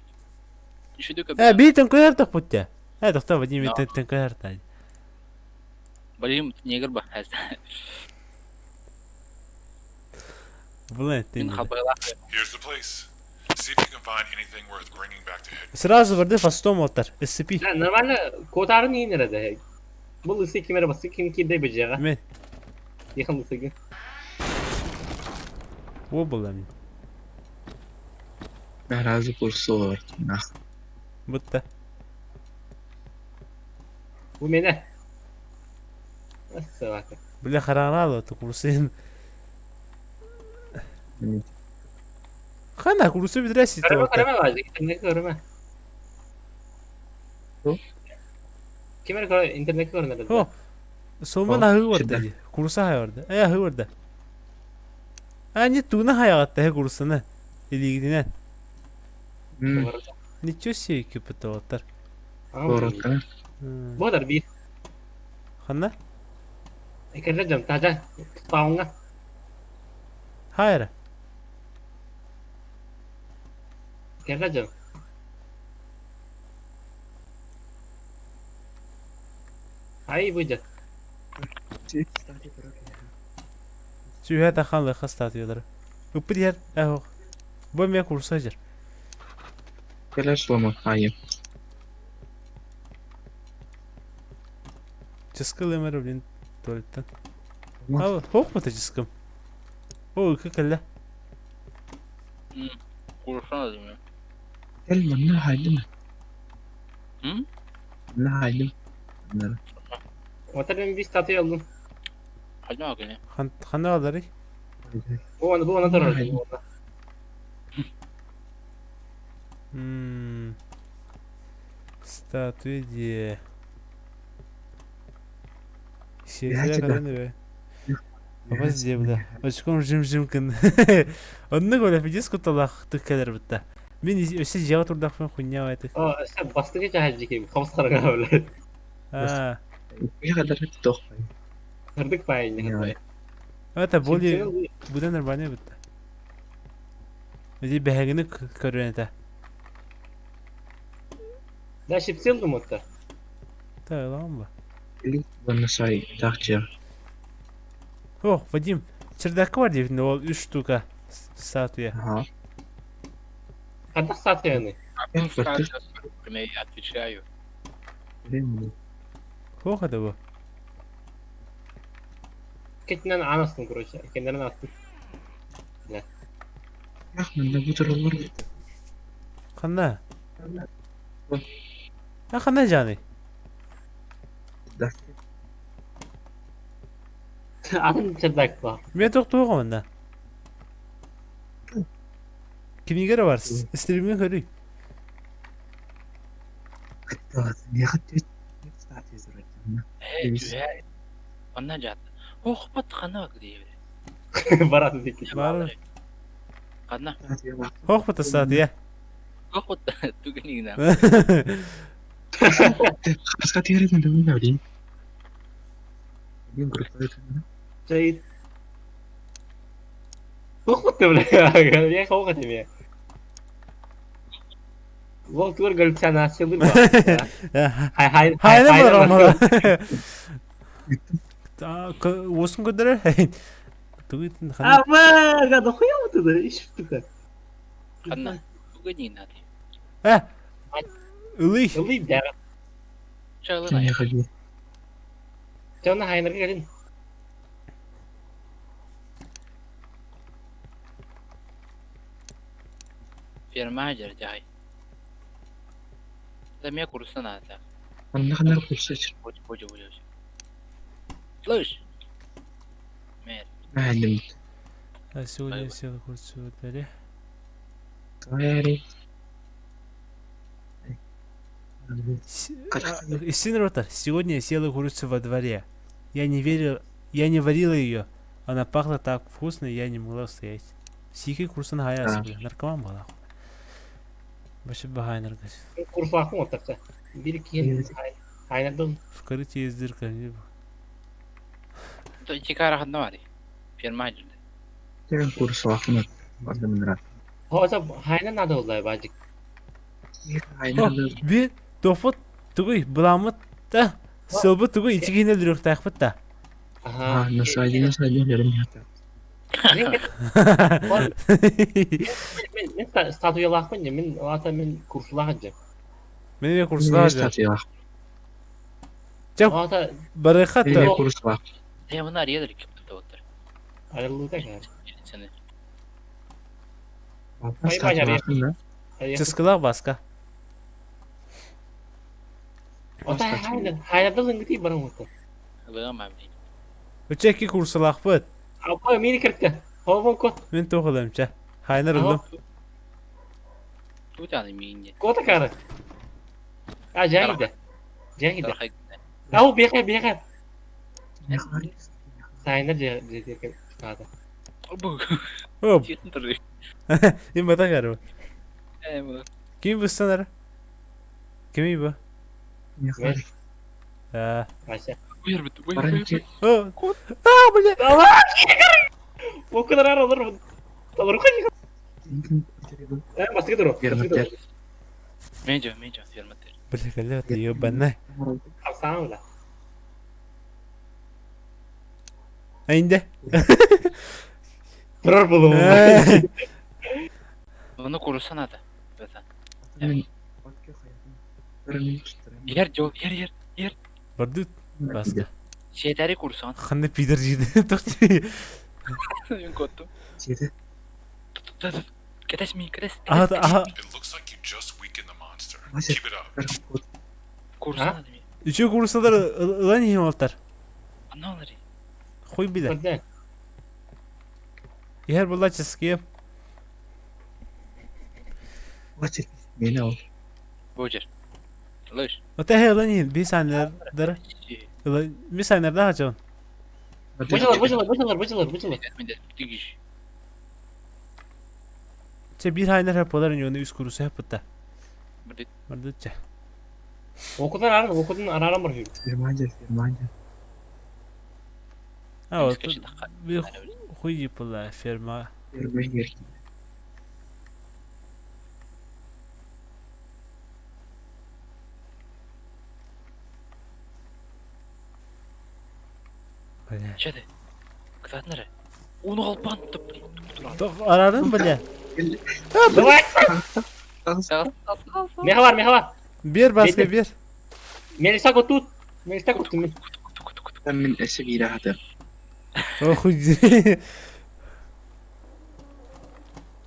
Үшүдү Э, биитин көһөртөх буття. Э, тохто, Вадим, тен көһөртө. Блин, негр ба. Блин, ты. Мин хабайлах. Here's the place. See if you can find anything worth bringing back to headquarters. Сразу барды фастом оттар. SCP. Да, нормально котарын иин эрэ. Бу лысы ким эрэ басы ким кирдей быжыга. Мен. Якын лысы. О была мен. Разы курсор. Нах. Бутта. Бу мене. Ассалака. Бля, хараҥа курсын. Хана курсы бүтүрэ Көрөмө көрөмө бажик, интернет көрөмө. Ким эрэ көрө интернет көрөнөр. О. Сомон аһыы барда дии. Курса аһыы барда. Э аһыы барда. А не туна хайаҕатта э курсаны. Илиигитинэн. Ничего себе кипытоттар. Коротканы. Бодар биир. Ханна? Экерле дьон тажа спаунга. Хайра. Керле дьон. Ай будет. Сүүһэ тахан лыха статуялары. Ыппыт иһэр эһох. Бу эмиэ курса дьэр. Кэлэр слома айым. Чыскыл эмэр блин туалеттан. Ал, хоох бата чыскым. О, ыкы кэллэ. Курсан дим. Кэл манна хайдым. М? Манна хайдым. Манна. Отар мен bir статуя алдым. Хайдам акыны. Хан ханна алары? Бу аны бу аны турар. М. Статуя де. Сиэсэрэ көрөн үбэ. Абас диэбилэ. Очком жим-жим кын. Оннук оля пиздец кутталаахтык кэлэр бытта. Мин өссө дьиэҕэ турдахпын хуйня этик. О, өссө бастакы чаһа дьиким хабыс хараҥа бля. Аа. Сырдык паайынньык. Это более буде нормально бытта. Иди бэһэгини көрүөн этэ. Да, щипсел думатта. Та, ламба. О, Вадим, чердакка бар диэбитин ол үс штука статуя. Хантах статуяны? Я отвечаю. Туох это бу? Кетинен анастын, короче. Кендерин аттын. Ханна? А ханна жаны? Атын чердак ба. Мен тохтуоҕа манна. Кинигэ эрэ бар, стримҥэ көрүй. Э, түһэ. Онна жат. Ох, хана диэбит. Баратын дикки. Бар. Ханна. Ох, статья. Ох, тугунигна. Жай. Ох, ты, бля. Я хоға тебе. Ол тур галлюцинация ба. Хай хай. Хайна бар омара. Осын көдөрөр. Тугуйтын ханна. Ама, гада хуя вот это, иш тука. Ханна. Тугунигна. Э. Ылый. Ылый да. Чалына. Жана хайнарга келин. Ферма жер жай. Да меня курса надо. Будь, будь, будь. Слышь. Мэр. Сегодня села курсу дали. Сын сегодня я съела курицу во дворе. Я не верил, я не варила ее. Она пахла так вкусно, я не могла стоять. Сики курсын хаясы, бля, наркоман была. Башы бахайнер Курслахын оттакта. Бир кийин хайнардан В корыте есть дырка. не б- Тикара ханна бари. Ферма жер. Хоза хайна надо болду бажик. О, Bir тофут тугуй буламыт та сылбы тугуй ичигине дүрөх тайхпыт та. Аха. Мен мен статуялахпын же, мен ата мен курслахын же. Мен курсла же. Жок. Ата Барыхат та. Я мына редер кип тоттор. арылыта кар. Сени. Чыскылак баска. Ата хайна хайнадан ыңгыти барам отта. Лыма блин. Үчеки курсалахпыт. Апа мени киртти. Хобон кот. Мен тоғылымча. Хайнар улдум. Тут аны мине. Кота кары. А жагиде. Жагиде. Тархай. Ау беха беха. Сайнар же же ата. Бу. Оп. Тиен туры. Им бата кары. Э, бу. Ким быстанар? Кими бу? А. Ася. Буйр бит. Буйр. О. А, бля. О kadar аралар. Талар кай. Э, басты тур. Мен жо, мен жо, ферма тер. Бля, кале, ты ебаная. Алсаң да. Айнде. Турар болу. Муну курса надо. Бата. Ер жол, ер, ер. Бардут баска. Шетари курсан. Ханны пидор жиди. Тохти. Мен коттум. Кетес ми, кетес. Ага, ага. It looks like you just weakened the monster. Keep it up. Курса надо ми. Үчө курсалар ылан иһин олтар. Анна олари. Хуй билер. Көрдө. Иһэр була чыскыйып. Бу жер. Слышь. Ота хэ ылан иһин би саннар. Ми саннарда хачон. Бу дьылар, бу дьылар, бу дьылар, бу дьылар. Тигиш. Чэ биир хайнар хаппалар үнүөнү үс куруса хаппыта. Бардыт. Бардыт чэ. Окутан аран, окутан араран бар хүм. Фермандия, Фермандия. А вот бир хуй была ферма. Ферма ерки. Бля. Че ты? Кытаатынары. Уну алпан Арарын бля. Давай! Меха бар, меха бар. Бер баска бер. Мелиса тут. Мелиса тут. Мен эссе бире хаты. О хуй.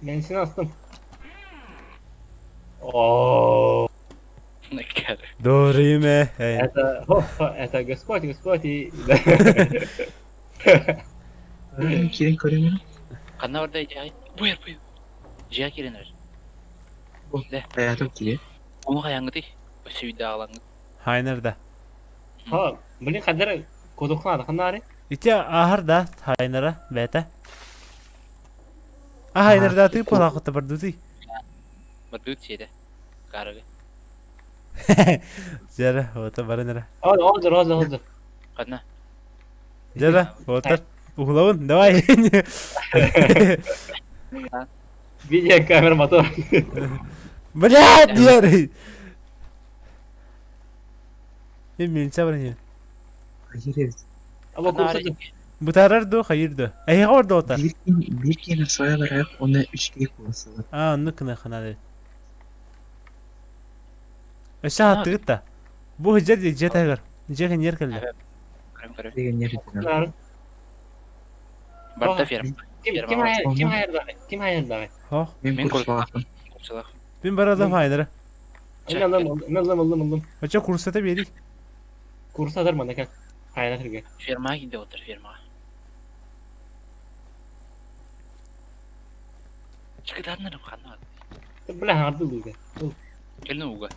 Мелисini astım. О, Doğru это, это Господь, Господь и... Кирен көрөмүн. Канна барда жай. Буйр буйр. Жия киренер. Аятым кире. Уну каяңгыты. Өсүйдө алаңгы. Хайнарда. Ха, блин, хадыр кодухна ханнари. Ите ахар да хайнара бета. А хайнарда ты полакыты бар дути. Бардыт седе. Карыгы. Жара, ота барынара. Hadi, hadi, hadi, hadi. Канна. Жара, ота. Угловын, давай. Видеокамера мотор. Блядь, дер. Мен милиция бар не. Хайыр. Ama kursa Бутарар ду, хайыр ду. Эй, гордо ота. Бир кин бир кин своя барак, оны үч кие куласылар. А, ну кына ханады. Өсө хаттыгыт та. Бу хыджар ди же тагыр. Же хенер келди. Көрөм көрөм. Деген ер Нар. Барда ферма. Ким ким hayır, ким hayır да, ким hayır да. Хо. Мен Мен курсалафын. Курсалах. Мен барадым хайнара. Мен aldım, мен aldım, aldım, aldım. Оча курсата берик. Kursa atar mı ne Hayır, hatırgı. Ферма кийде отыр ферма. Чыкытаатынары канна. Бля, арды дуга. Келин уга.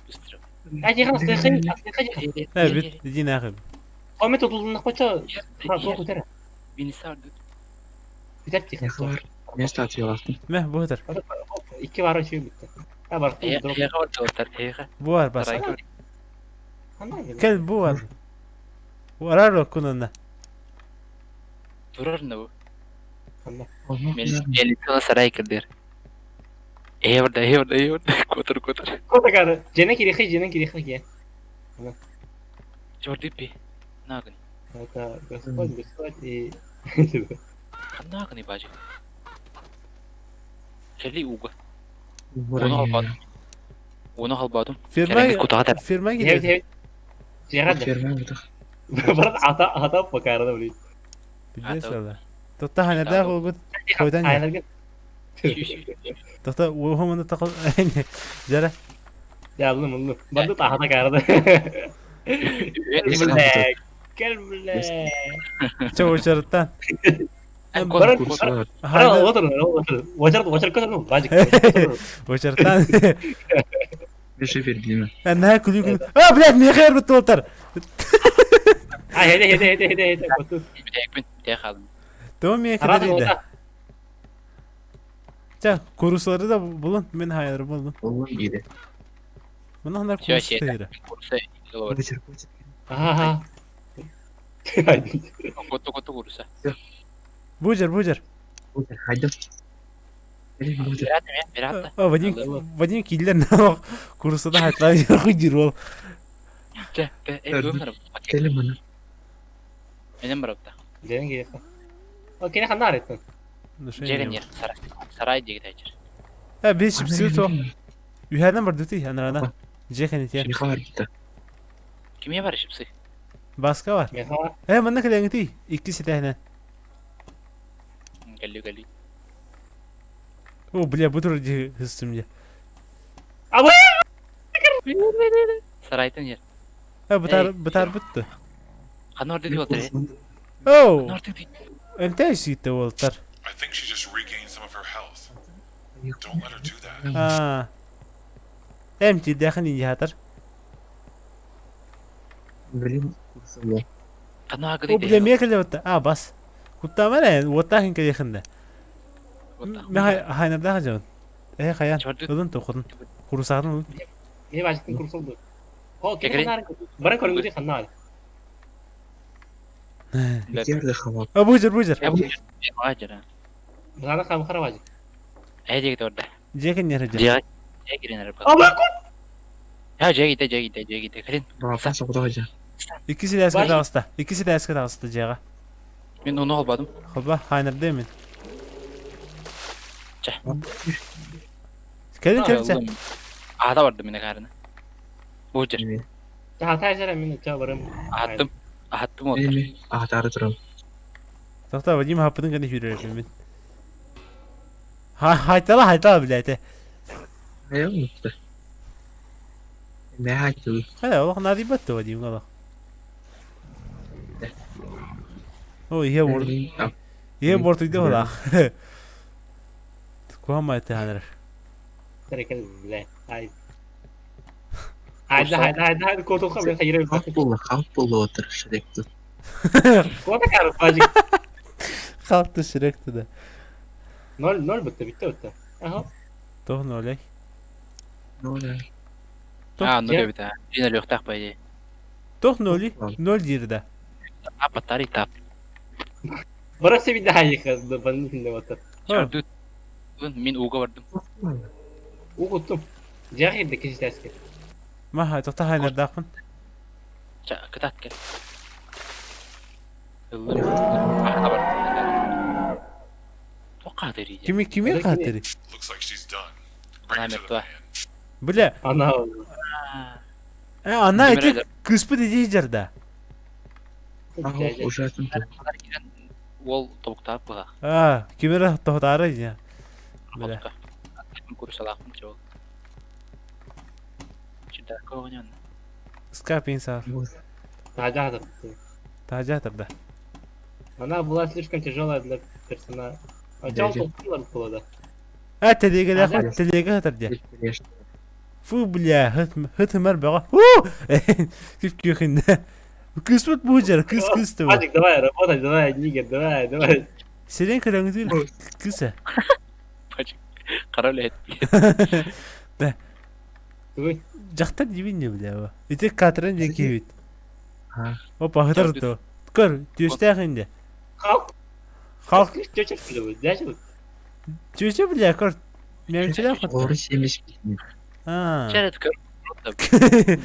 Быстро. Әй, хана, сыхын, сыхын. Э, бит, иди нахуй. Комет отулдун коча, ха, сол көтөр. Мени сарды. Битер ти. Яхы бар. Мен статуялафын. Мә, бу хытыр. İki var şey bitti. Ha bak, dur. Эйга барда отыр. Эйга. Бу бар бас. Сарай. Хана. Кел бу бар. Арар кунанна. Турар на бу. Хана. Милиция сарай кирдер. Эйга барда, эйга барда, эйга барда. Котор, котор. Кота кары. Жене кирихи, жене кирихи ке. Жорды пи. Нагын. Это Господь, Господь и Нагын бажы. Кели уга. Уну албадым. Уну албадым. Ферма Кутага ферма Evet, киде. evet. Жегады. Ферма бутах. Брат, ата ата покарда блин. Билесала. Тотта хайнарда гугут. Койдан я. Айнарга. Тотта уохоманы такыл. Жара. Я aldım aldım. Барды тахата карды. Бля, кел бля. Чо очарттан. Брат, Курсалар. Брат, отыр, отыр. Очар, очар көтөр, бажик. Очарттан. Беши бердиме. Әнә күлү күлү. А, блядь, не хер бит отыр. А, хеде, хеде, хеде, хеде, хеде. Битекпин, битек алдым. Том мен Арады кедер иде. ота. Ча, курслары да булун, мен хайыр булдum. Олун иде. Мына хандар Чо, курс че, тыйры. Курса Бутер, бутер. Ага. Кото кото курса. Бужер, бужер. Бутер, хайдым. Элин бутер. Бират эме, бират. А, Вадим, Вадим киллер на курсыда хайтлар хуй дир Че, э, өмөр. Теле мына. Менен барапта. Жене кирихи. О, кene хандар еттин. Жерен сарай. Сарай диги тайчыр. Ә, беш псю то. Үһәдән бар дүти, анарана. Жекен ите. Миха бар кита. Кимге бар шипсы? Баска бар. Меха. Э, мында килеңти. Икки ситәһенә. Галли галли. О, бля, бу тур ди хыстым Абы! Сарайтын жер. Э, бутар, Эй. бутар бутты. Канор диди отыр. Оу, Канор диди. эмтә ситте болтар. I think she just regained some of her health. Don't let her do that. А. Эмти дәхен инде хатар. Блин, курсалар. Ханаагы О, бля, мекале вот. А, бас. Куттаама эрэ, уоттаах кэлиэхин да. Мен хайнардаах дьон. Э, хайан. Ылын тохотун. Курусаатын ылын. Не бажыттын курсал ду. О, кини ханаар бара көрүҥүтү ханнаар. Где хавал? А, бузер, бузер. Мана хам харабажы. Э, жеги торда. Жеки не рыжа. Жеги. Жеги не рыжа. А, бак! Я жеги те, жеги те, жеги те. Калин. Бафан соғда жа. Икки силээскэ таҕыста. Икки силээскэ таҕыста дьиэҕэ. Мен оны албадым. Хоба, хайнарда мен. Чэ. Кэлин кэлин. Аата барды мен карына. Бу жер. Таата жара мен ча барым. Аттым. Аттым ол. Эми аатары турам. Тоқта, Вадим хаппытын кэнэ сүүрэр мен. Хайтала, хайтала, блядь. Хайа унутта. Мэ хайтылы. Хайа, олох наадыйбат да Вадим олох. О, ihe бор. Ihe бортуйда олах. Куама это ханар. Тарекел, бля. Ай. Хайда, хайда, хайда, хайда, коту хабы хайра. Халк болла, халк болла отыр Шректі. Кота кар бажы. Халкты Шректі да. 0 0 бітті, бітті бітті. Аха. Тоқ ноль. Ноль. А, ну бит. Жина лёхтах по идее. Тоқ ноль. Ноль диир да. А батарей тап. Бара себи да хайы бан хинде отыр. Чардут. Мен уга бардым. Угуттум. Жагы да киши Маха, тоқта хайнардаахпын. Ча, кытат кел. Аата барды. Тоққа дери. Кими кими катери? Looks like she's done. Bring it to the van. Бля. Ана. Э, ана эти кыспы диди жарда. Ужасно. Ол тобуктаап була. А, кимера тохтары я. Бля. Курсалаахпын чол. Чидако оҕоньон. Скапин сар. Тажа Тажа да. Она была слишком тяжелая для персонажа. А чё он было, да? А, телеге телеге хатар Фу, бля, хыт мэр бага. Фу! Кип күйхин. Кыспыт бу жер, кыс кыс деп. Ажик, давай, работай, давай, нигер, давай, давай. Сирен көрөңүз кысы. Ажик, карап эле Да. Жактар дибин не бля. Ите катрын деки бит. Опа, хытыр то. Көр, түстәх инде. Халк. Халк. Чөчө бля, Чөчө бля, көр. Мемчелер хот. Оры 75. А. Чарет көр.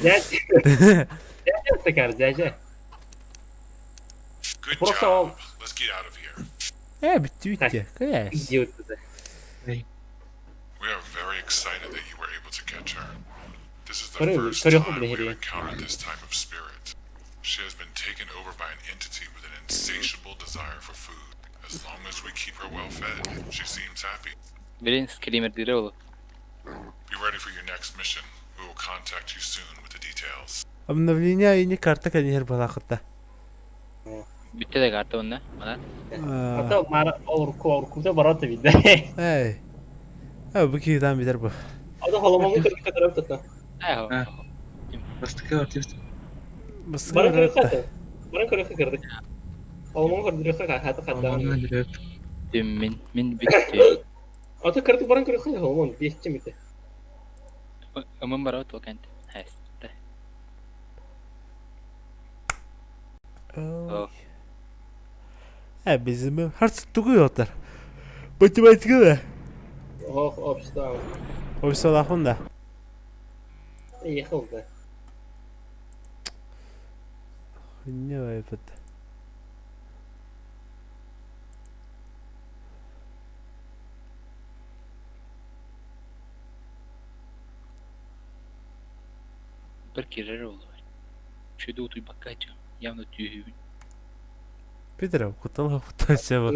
Дядя. Дядя такар, дядя. Good Просто job. он- Let's get out of here. Э, битти битти. Каяс. Идиот это. We are very excited that you were able to catch her. This is the Корю- first корю- time we have блин. encountered this type of spirit. She has been taken over by an entity with an insatiable desire for food. As long as we keep her well fed, she seems happy. Билин скример дире олу. Be ready for your next mission. We will contact you soon with the details. Обновление и не карта канер балакытта. Бүтте да карта онна. Мана. А то мара орку оркута барата вида. Эй. А, бу кидан битер бу. А то холомону көрүп көрүп тата. Ай. Бастыкы артист. Бара көрүп хата. Бара көрүп көрдүк. Холомону көрүп хата хата. Мен мен бүтте. А то көрдүк баран көрүп хата холомон 5 чемите. Ымын бара толкент. Хайс. Э, bizim харц тугуй отар. Математика да. Ох, общество. Общество да. Ехал да. Не выпад. Бір кирер олу. Чөйдө утуй баккачы. Явно түйүбүн. Питер, кутал кутал бу.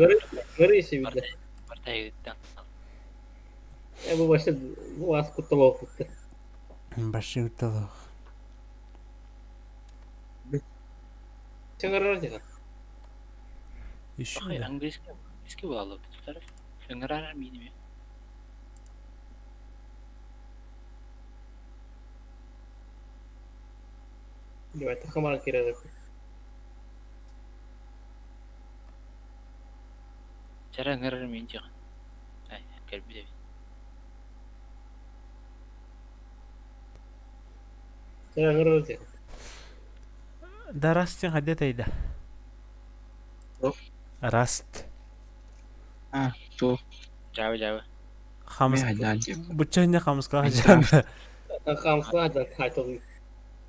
Гыры вида. Барта Я бы вообще вас кутал кутта. Башы кутал. Чыңырыр дигән. Еще Ой, английский, английский була тутар. Фингерар миними. Давай, тахамар кирер. Сэрэ ыҥырар мин диэҕин. Ай, кэлбит эбит. Сэрэ ыҥырар диэн. Да Раст диэн хайда этэй да? Туох? Раст. А, туох? Дьаабы дьаабы. Хамыс Мен хайдаан диэм. бучча хамыскалаах Майнкрафт. дьаабы. Хамсаа да хайтылы.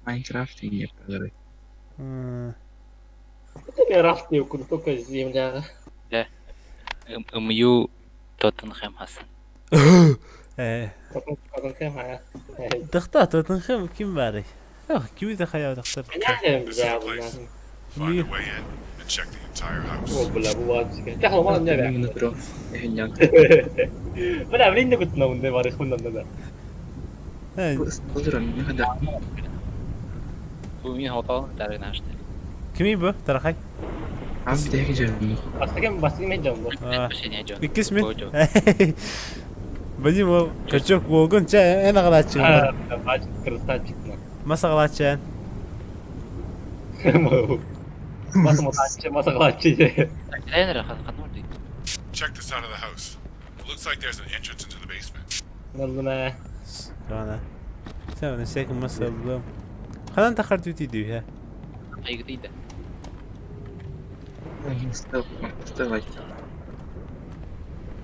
Майнкрафт не подорой. Это не Раст не укуду, только земля. Ымыйуу Тоттенхэм хасан. Э, Потом потом хайа. Тахта Тоттенхэм ким баарый? Ох, кими да хайа тахтар. Понятно, This is бля, the place. бля. Find a way in and check the entire house. О, бля, бывает. Тахал ман не бля. Бля, блин, не гутна унде бар хуннан да. Э, Бу мин хотал дарыгнаашты. Кими бу? Тарахай. Бастыгым бастыгым мен жам бу. Последний жон. Иккис мин. Вадим ол качок уолгун чэ эн аҕалааччы. Бач красавчик на. Мас аҕалааччы эн. Мас матаччы, мас аҕалааччы. Тренер ханна ордуй. Check this out of the house. It looks like there's an entrance into the basement. Ныллына. Ана. Сен оны секин мас аллым. Ханан тахар түти дүйэ. Айгытыйда.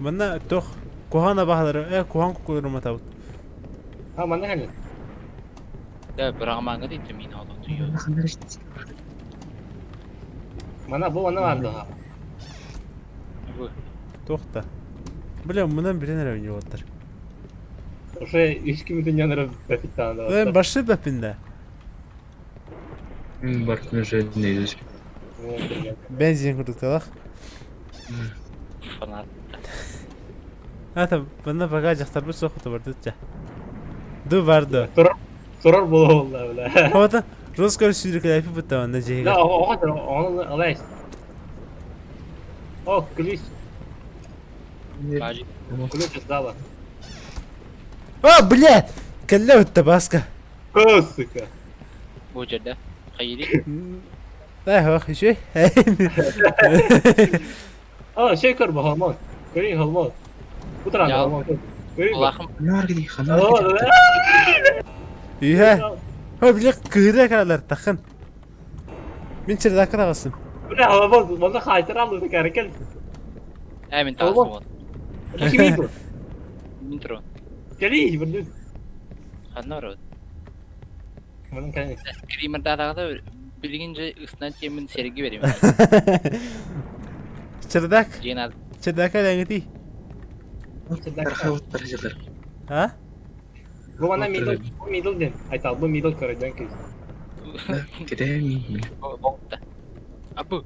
Манна тох кухана баһалары э кухан кукулары матабыт. Ha манна ханна. Да, бырагамаңга дейт мин хотал түйө. Мана бу ана барды ха. Бу Тохта. Бля, мынан билен эрэ оттар. Уже үч ким дөньяны бәфиттан да. Мен башы бәпинде. Бензин курдукталах. фанат. Ата, бана бага жактар бу сохото бардытча. Ду барды. Турар турар була болла бля. Хота, русскор сүүрүкэлэпи бутта онна Да, жеге. оға оны алайс. О, ключ, Бажи. ключ сдала. А, блядь! Кэллэ бутта баска. О, сука. Бу жерде. Кайыри. Да, ох, еще. О, шей көр бу холмон. Көрей холмон. Утыран Я- холмон. Көрей. Улахым О, да. Үйе. О, бля, кыра калар тахын. Мен чердакка тагысым. Бля, холмон, монда хайтыр алды кәрекел. ә мин Олбо. тагысы вот. Ким бу? Мин турун. Кели, бир. Ханна ород. Монун кәне. Скример дагы билгинже ысынан теmin серги берем. Чердак, Жена чердакка ләңгити. А? Бу ана мидл, бу мидл ден. Айтал, бу мидл көрөдөн кез. болду. Апу,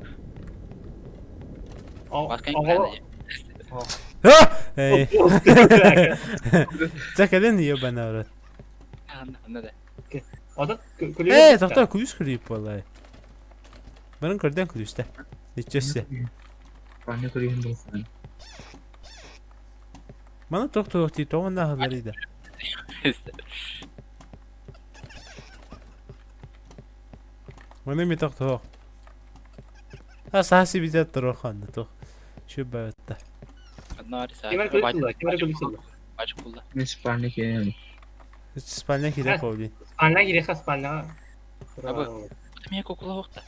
О, баскан о. А! Эй. Закален ебана в рот. Ханна да. Ода күлү. Эй, тоқта күлүс күлүп болай. Барын көрден күлүстә. Ничесе. Мана тоқ тоқ ти тоғында хазар иде. Мана ми тоқ тоқ. А саси бизет тұрған тоқ. Şu бәтті. Ханна ариса. Кимер күлү кимер күлү. Бачы кулла. Спальня кире қовдин. Спальня кире ха спальня. Абы. Мен кукула вакта.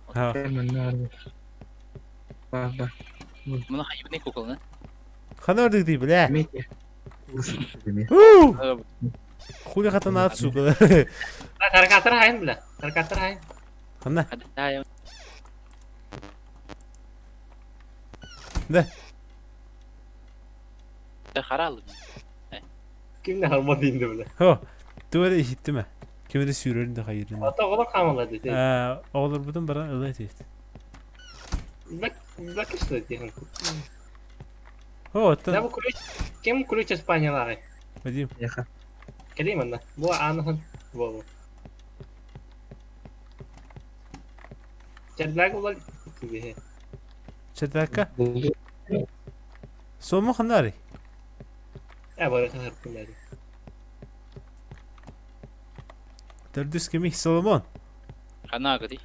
Ха. Муну хайбыны кукулны. Хана ордык ди бля. У! Хули хатана ат сука. Каркатыр хайын бля. Каркатыр хайын. Хана. Хада Да. Да харалы. Кимне харма дейинде бля. Хо. Туары ишиттиме? Кимде сүйрөрүн да хайырын. Ата оғлар хамалар dedi. Э, оғлар бутун бара ылай дейт. Бак бак что дейин. Хо, Да оттан. бу ключ ким ключ спальнялары? Вадим. Келейм анда. Бу аныхын болу. Чердак улар тиге. Чердакка. Сомо ханари. Э бары хар куннары. Төрдүс кими Соломон. Хана гыди.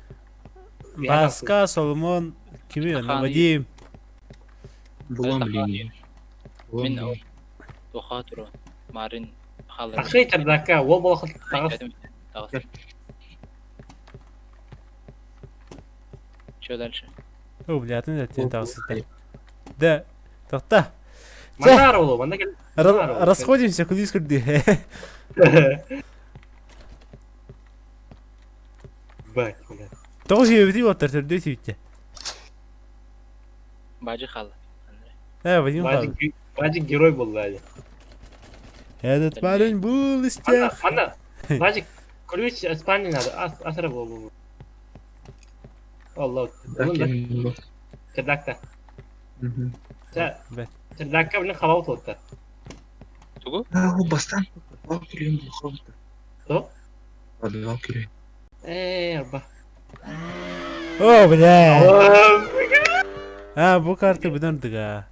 Баска Соломон кими аны Ханы. Вадим. Булуом билигин. Булуом Мин билигин. туха туру. Марын халыр. Тахсый чердакка, уол буолахыт таҕыс. Таҕыс. Что дальше? О, бля, атын да таҕысыта. Да, тохта. Манна арылы, манна кел. Расходимся, кудись курди. Бать, бля. Тоҕус үйэбити оттар төрдүө сүүттэ. Бажы халы. Э, Вадим халы. Бажик герой болды әлі. Этот парень был из тех. Манна, Бажик, ключ спальни надо, асыра болу. Allah. Чердак. Чердакта. Чердакка билин хабау туотта. Тугу? А, ол бастан подвал күлүн булхабыта. То? Подвал күлүн. Э, арба. О, бля. А, бу карта быдан дыга.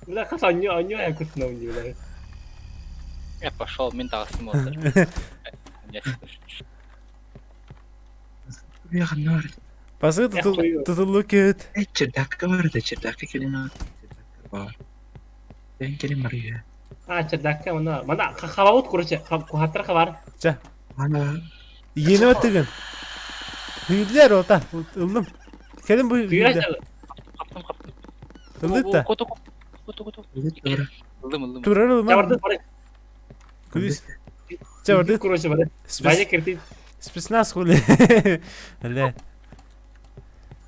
Бля, хас анню, анню я кутна уни, бля. Я пошел, мен таҕыстым олар. Бля, Пасы тутулу кет. Э, чердакка бар да, чердакка келин Чердакка бар. Мен келин бар үйе. А, чердакка мана, мана хабабыт короче, кухаттар хабар. Ча. Ана. Yeni öttügün. Hüyüdler ота. Ылдым. Келин бу Түйрәч. Каптым, каптым. Ылдык да. Кото, кото, кото. Ылдым, ылдым. Турар ылма. Чабарды бары. Күлүс. Чабарды. Короче, бары. Бажы кирти. Спецназ хули. Бля.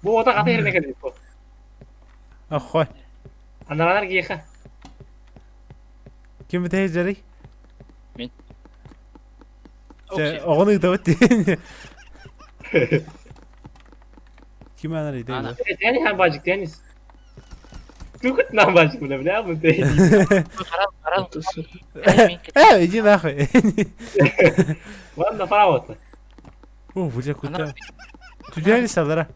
Бу ота ката ерine келди. Охой. Аналар гиха. Ким битэ жарый? Мен. Оҕону ыытабыт диэн. Ким анар иде? Тени хан бажик тенис. Түкүт нам бажик бля, бля, бу тени. Карал, карал. Э, иди нахуй. Ладно, фаравот. О, бля, куда? Түдәли салара.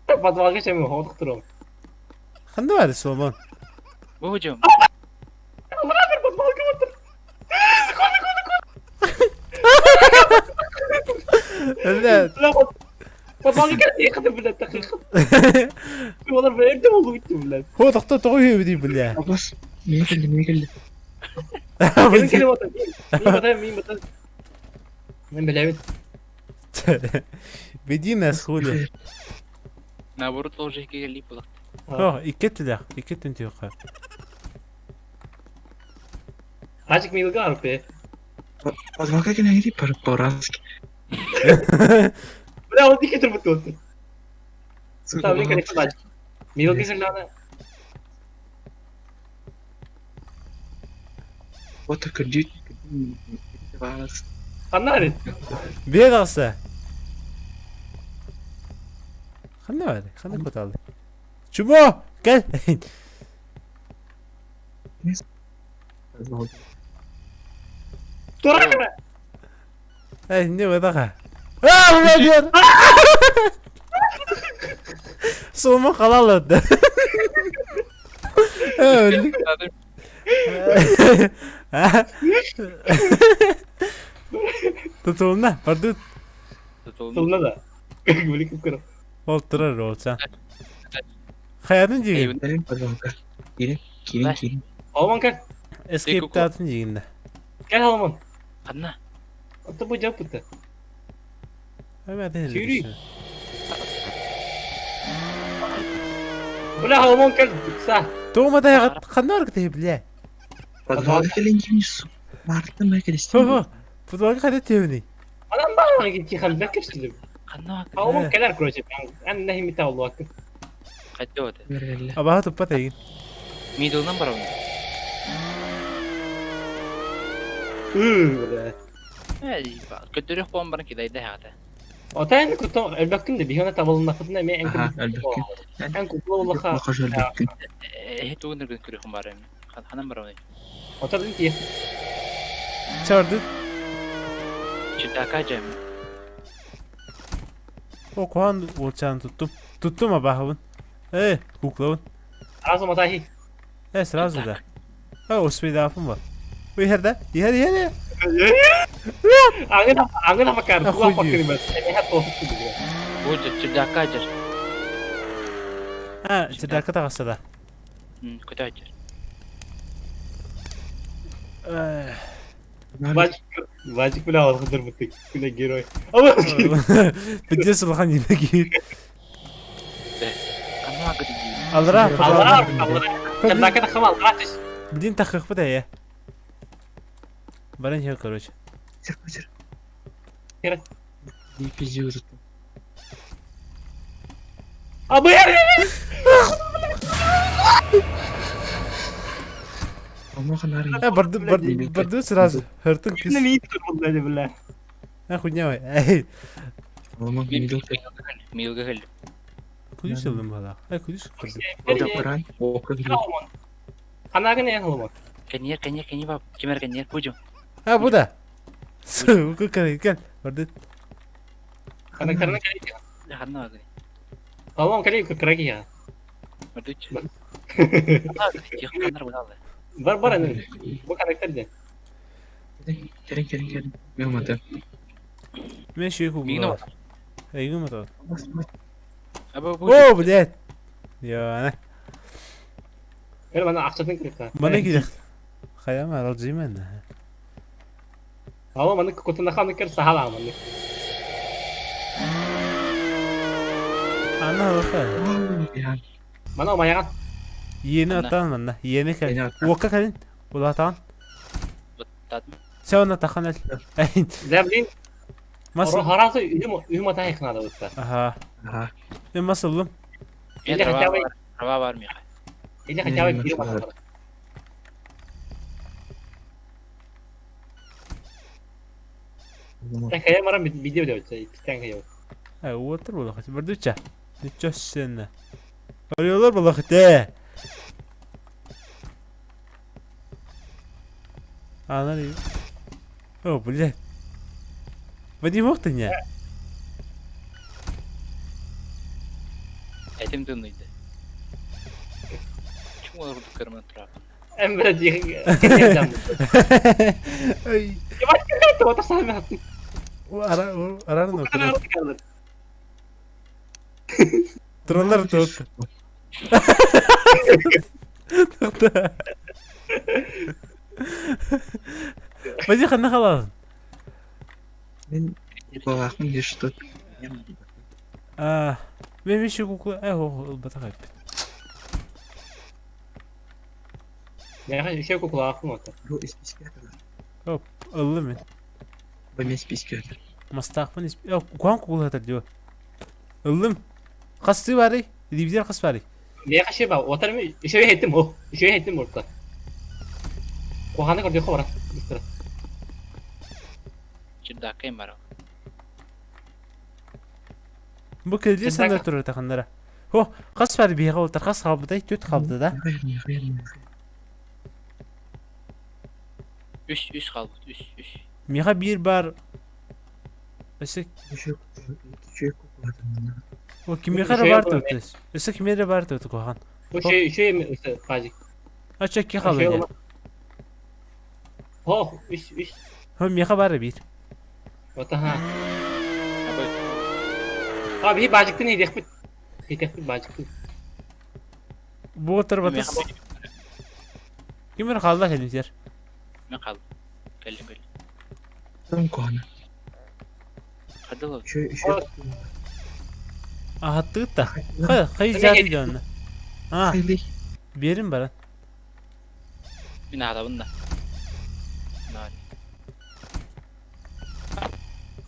Подвалга чемем, хоғдық тұрам. Ханды бар Соломон? Бу жом. Алла подвалга отыр. Бля. Подвалга кірді, қыды, бля, тақиқат. Олар, бля, ерте болды өтті, бля. Хо, тоқта, тоғы үйе бля. Абас, мен келді, мен келді. Мен келіп отыр. Мен батайым, мен батайым. Мен білемін. Веди нас хули. Наоборот, уже келли было. О, иккетти да, иккеттен түйөкка. Хажик милга арпе. Подвалга келген иди по-раски. Бля, ол дике тұрбыт отыр. Там мен келіп хажик. Милга жерланы. Вот күрдүт. Қанна Бер алса. Ханна бар, ханна коталды. Чумо, кел. Тура Эй, не выдаха. А, бля, бер. Соломон қалалады. Tutulna, pardon. Tutulna да. Бөлек көріп. Ол тұрар олчан. Хаятын деген. Кирин, кирин, кирин. Алман кел. Escape татын деген. Кел Алман. Қанна. Аты бұл жауап бітті. Сүйрүй. Бля, Алман кел. Са. Тоғма таяғы қанна бар бля. Подвалга келин ким Мартын ба келістен. Хо, подвалга қайда тебіні? Анам бар ки халбек кештилим. Қанна. Алман келер, короче. Ан нахи мита Аллах. Қайда оты? Абаға туппа тегин. Мидолдан бар оны. Бля. Эй, көтөрөх болон баран кидайда хата. Отайн кутон элбеккин де бихона табылына хытна мен Аха, элбеккин. Эн кутла улаха. Бака элбеккин. Э, тугунер көрөхүм бар эми. Ханан бар оны. Отадын ки. Чарды. Читака жам. О, куан олчаны туттум. Туттум абахыбын. Э, куклабын. Сразу матахи. Э, сразу да. Э, успейді апым бар. Ой, херде, ихер, ихер. Аңын апакар, тула Охуеть. апакар Будет, чердака дер. А, чердакка таҕыста да. Көтөөччөр. Вадик, Вадик, бля, алгыдыр бля, герой. Пиздец улахан име киһи. Канаа гыды. Алра, Алра, алра. Чердака тахам алра түс. Блин, тахыхпыт эйэ. Баран иһэр, короче. Сир, сир. Кere. Не пизди уже. А бля! А, барды, барды, барды сразу. Хыртын кис. Не бля, бля. А, хуйня, эй. Милга кел. Күлүс ылым бала. Ай, күлүс кырды. Канагын эн холомон. Кенер, кенер, кенер бап. Кемер кенер, будем. А, бу да. Су, кел, кел. Барды. Кана карна кали. Ханна гыды. Холомон кали краги я. Мырдыч. Ханна гыды. Тих канар булалы. Бар бар эн. Бу характер де. Керен, керен, керен. Милматы. Мен шүйі Мигно. кугула. Эй, гүмөт. Аба бу. О, блядь. Я, Бер мана акчатын кирек. Мана кирек. Хаяма, алжыйман. Холомон маны кутуна ханы кер сахала маны. Ана оха. Мана маяган. Yeni Ана. аттан манна. Yeni кел. Yeni аттан. Уокка кэлин. Улатан. Баттат. Сеона тахан эл. Эй, Да блин. мас. Харазы үйүм үйүм атай ханада бутта. Аха. Ага. Мен мас ыллым. Или хотя бы Трава бар миха. или хотя бы Не, не, бир не, мата. Хая марам видео деп питен хая. Ай, уотыр була хат. Бардуча. Ничего себе. Арыялар була хат. Ана ли? О, блядь. Вадим мог ты не? Этим дымныйды. Чему олар дукарман трава? Эм бля дих. Ай. Ара арарны Троллар тут. Тоқта. Вадим ханна халал. Мен куклалаахпын диир что А, мен еще кукла. Ай, о, батагай. Я еще кукла ахмата. Бу исписки Оп, ыллы мен. Бу мен списки атар. Мастаахпын исп. О, куан кукла атар дио. Ыллым. Хасты бары. Либзер хас бары. Я хаши ба, отар ми еще хеттим о. Еще хеттим орта. Куханы көрдө хора. Быстро. Чердака им барау. Бу келди Чердака. санда турар таханнара. О, хас бар бига отар хас хабыдай төт хабды да. Үш, үш қалбыт, үш, үш. Миха бир бар. Өсө О, кимиха Еще бар было, тут. Өсө кимере бар тут кухан. Еще еще пажик. Ача ки халы. Хо, үш үш. Хо миха бар бир. Ота ха. Аба А би бажиктын хидек бит. Хидек бит бажиктын. Бу отар батас. Кимер халда хелинсер. Мен қалдым. Кәлім кәлім. Там куана. Қадылы. Еще еще. Ахаттыгыт да. Хай хай жады дөн. А, берин баран. Мен ағдабын да. Нар.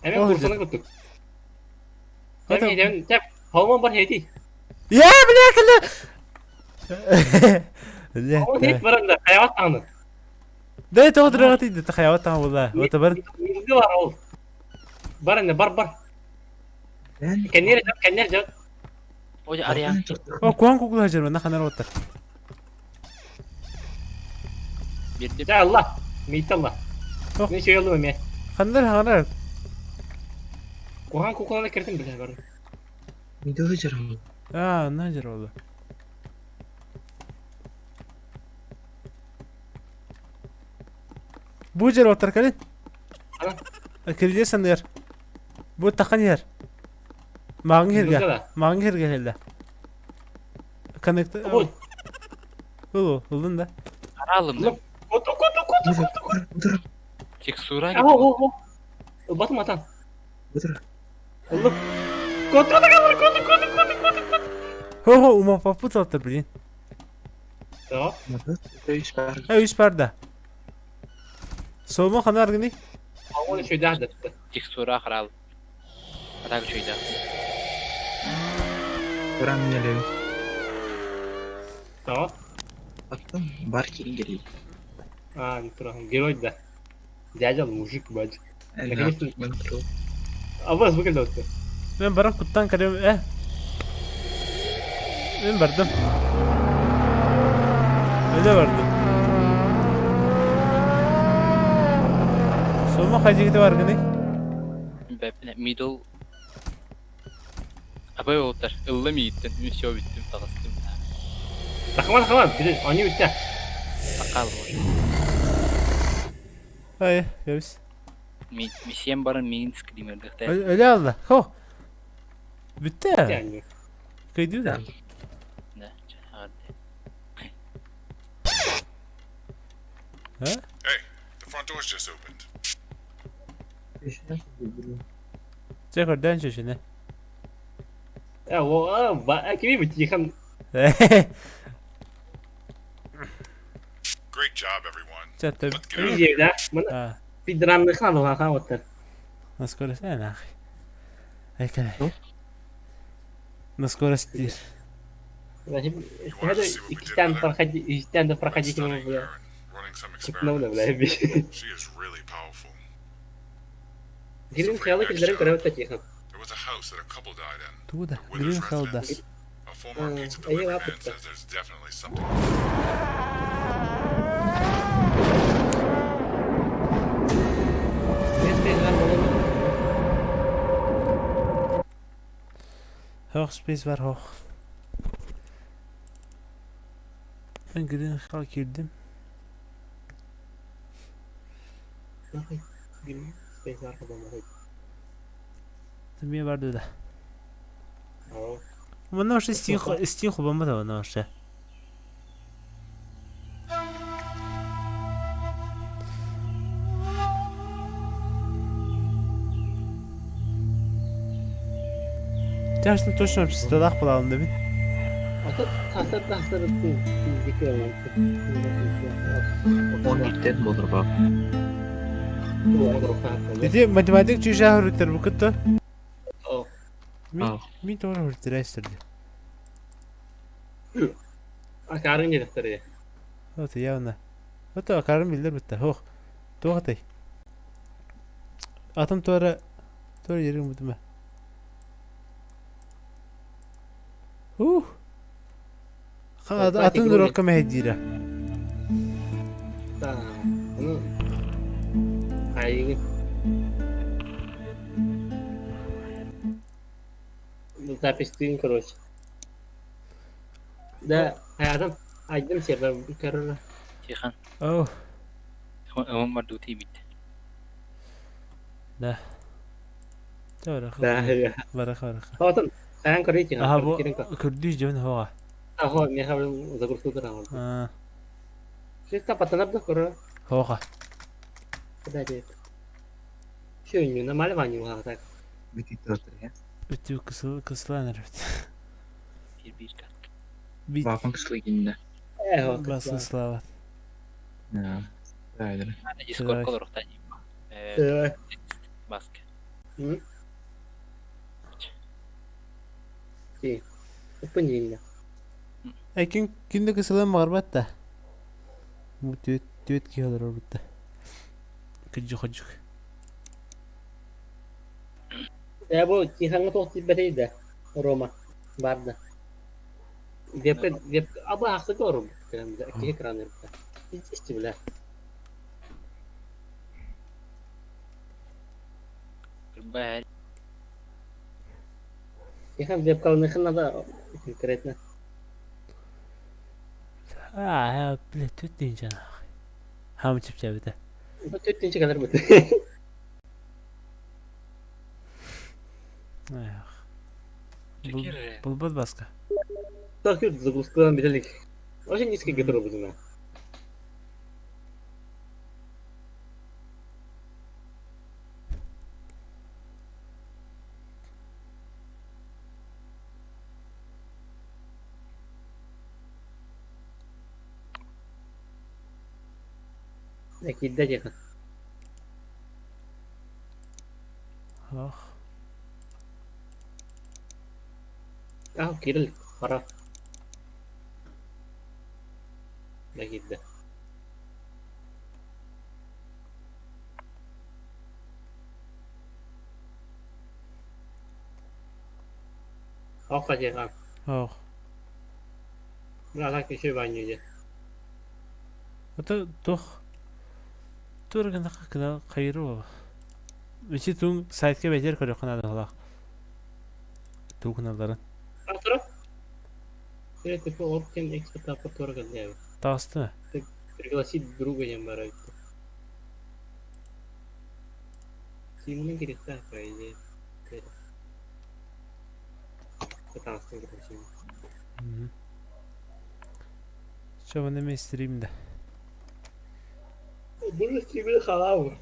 Эми О, курсуны күттүк. Это- Эми хидем теп холмон бар хеди. Я, бля, кілі! Холмон хет баранда хаяват таңды. Да, это вот рогатый, да, хаяват там была. Вот бар. Милди бар ол. Бар эне бар бар. Кеннер жат, кеннер жат. Ой, ария. О, куан кукла жер, на ханар оттар. Берді. Я Алла. Мейт Алла. О. Мен şey oldu мен. Хандар ханар. Кухан кукланы кирдим биле бар. Мидылы жарым. А, на жер oldu. Бу жер оттар калин. Кирилиэ саныыр. Бу таххан иһэр. Маҕаҥ иһэргэ. Маҕаҥ иһэргэ кэллэ. Коннект... Ылу, ыллын да. Араалым да. Куту, куту, куту, куту, куту. Текстура. Ылбатым атан. Ыллым. Куту, куту, куту, куту, куту, куту. Хо-хо, ума попутал-то, блин. Да. Үс барда. Сома ханар гыный? Ол үчүгэйдээх дэтти. Текстура хараал. А так үчүгэйдээх. Туран нелеби. Да. Аттым бар киин герой. А, не туран. Герой да. Дядя мужик, бать. Наконец-то. А вас выглядел-то. Мен баран куттан көрөм э. Мен бардым. Öyle бардым. Сома хайдигите бар гыный? Middle. Абай олтар. Ылла мииттен. Все бүттүм таҕыстым. Тахаман тахаман. Они үттэ. Такал может. Ай, кэбис. Миссиям баран миигин скримердыхтар. Өлө алла. Хо. Бүттэ. Кыйдыы да. Да, Huh? Hey, the front door's just opened. Чэ көрдөөн чөчүнэ. Э, о, кими бит Great job, everyone. Чэ, Let's get out. А. Пидранныхан улахан оттар. На скорость, э, нахуй. Ай, кэлэ. На скорость диир. Значит, иккистээн проходи, иккистээн да проходить Studying бля. her and running some Кутнауна, бля, experiments. She is really powerful. Грин Хелл киллерин көрөбүт да тихан. There was a house that a couple died in. Тугу да? The Withers Green Hell да. residence. A former pizza Uh, delivery ayı man yaptı. says there's definitely something. Hoch space бар hoch. Мен Green Hell киирдим. Эмиэ бар да. Манна вообще Steam хубаммат манна вообще. Тяжно точно обществолаах буолаҕын да мин. Он бииртэн буолар Ити математик чүүшээх өрүттэр бу кытта. Аа. Мин тоҕо өрүттэрэ Акарын директоры. Вот явно. Вот акарын биллэр битта. Хох. Туох атай? Атым туора туора жерин бутума. Ух. Атын урокка мэһэйдиирэ. Да. Ну. Айгы. Запись тыын, короче. Да, адам айдым сервер көрөр. Тихан. Оо. Он мардути бит. Да. Туора. Да. Бараха бараха. Хотон аян көрөй Аха бу көрдүү дьон хоға. Ахо, мен хабар загрузка туран. Аа. Шеста патанап да көрөр. Хоға. Куда дет? Шо не нормально ваню так. Өтүү кысыл кысылан эрбит. Бир бир кат. Бит Вапан кысылыгинна. Э, басы слава. Да. Да, Дискорд колорухта. Э, баска. Ти. Понедельник. Э кин кинде кысылан барбат да. Бу түөт түөт киһи олорор бутта. Кыдьы ходьук. Э, бу тихаңа тоқ тибетей да. Рома. Барда. Вебка веб аба ахсы көрүм. Ки экран эрбит. Ичти бля. Бär. Тихан вебка надо конкретно. Аа, бля, түөт дейин жана. Хам чипчэбитэ. Бу төттүнче калар бут. Эх. Булбат баска. Так, загрузкалаан бүтэлик. Очень низкий готовы Киирдэ диэхэ. Ох. Аа, киирэл хара. Да киирдэ. Ох, диэхэ. Ох. Бля, так еще баню дьэ. Это туох туох гына гына хайыры ол. Ити туң сайтка бэтэр көрөххө наадалаах. Туу гыналларын. Атыра. Это Оптим экспорт туора кэллэ. Таҕыста. Пригласить друга диэн бара эбит. Симонун кириэхтээх по идее. Таҥастан кириэхтээх. Чэ, маны эмиэ стрим да. Бу стримы халау.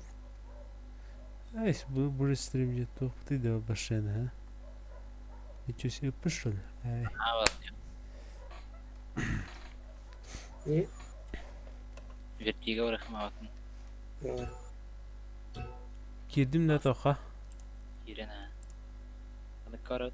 Ай, бу стрим дьэ туохпутуй да башена, а? Ничего себе, что ли? Ай. А, вот. Вертиго барахмаатын. Киирдим да тоха. Киирэн аа. Аны карат.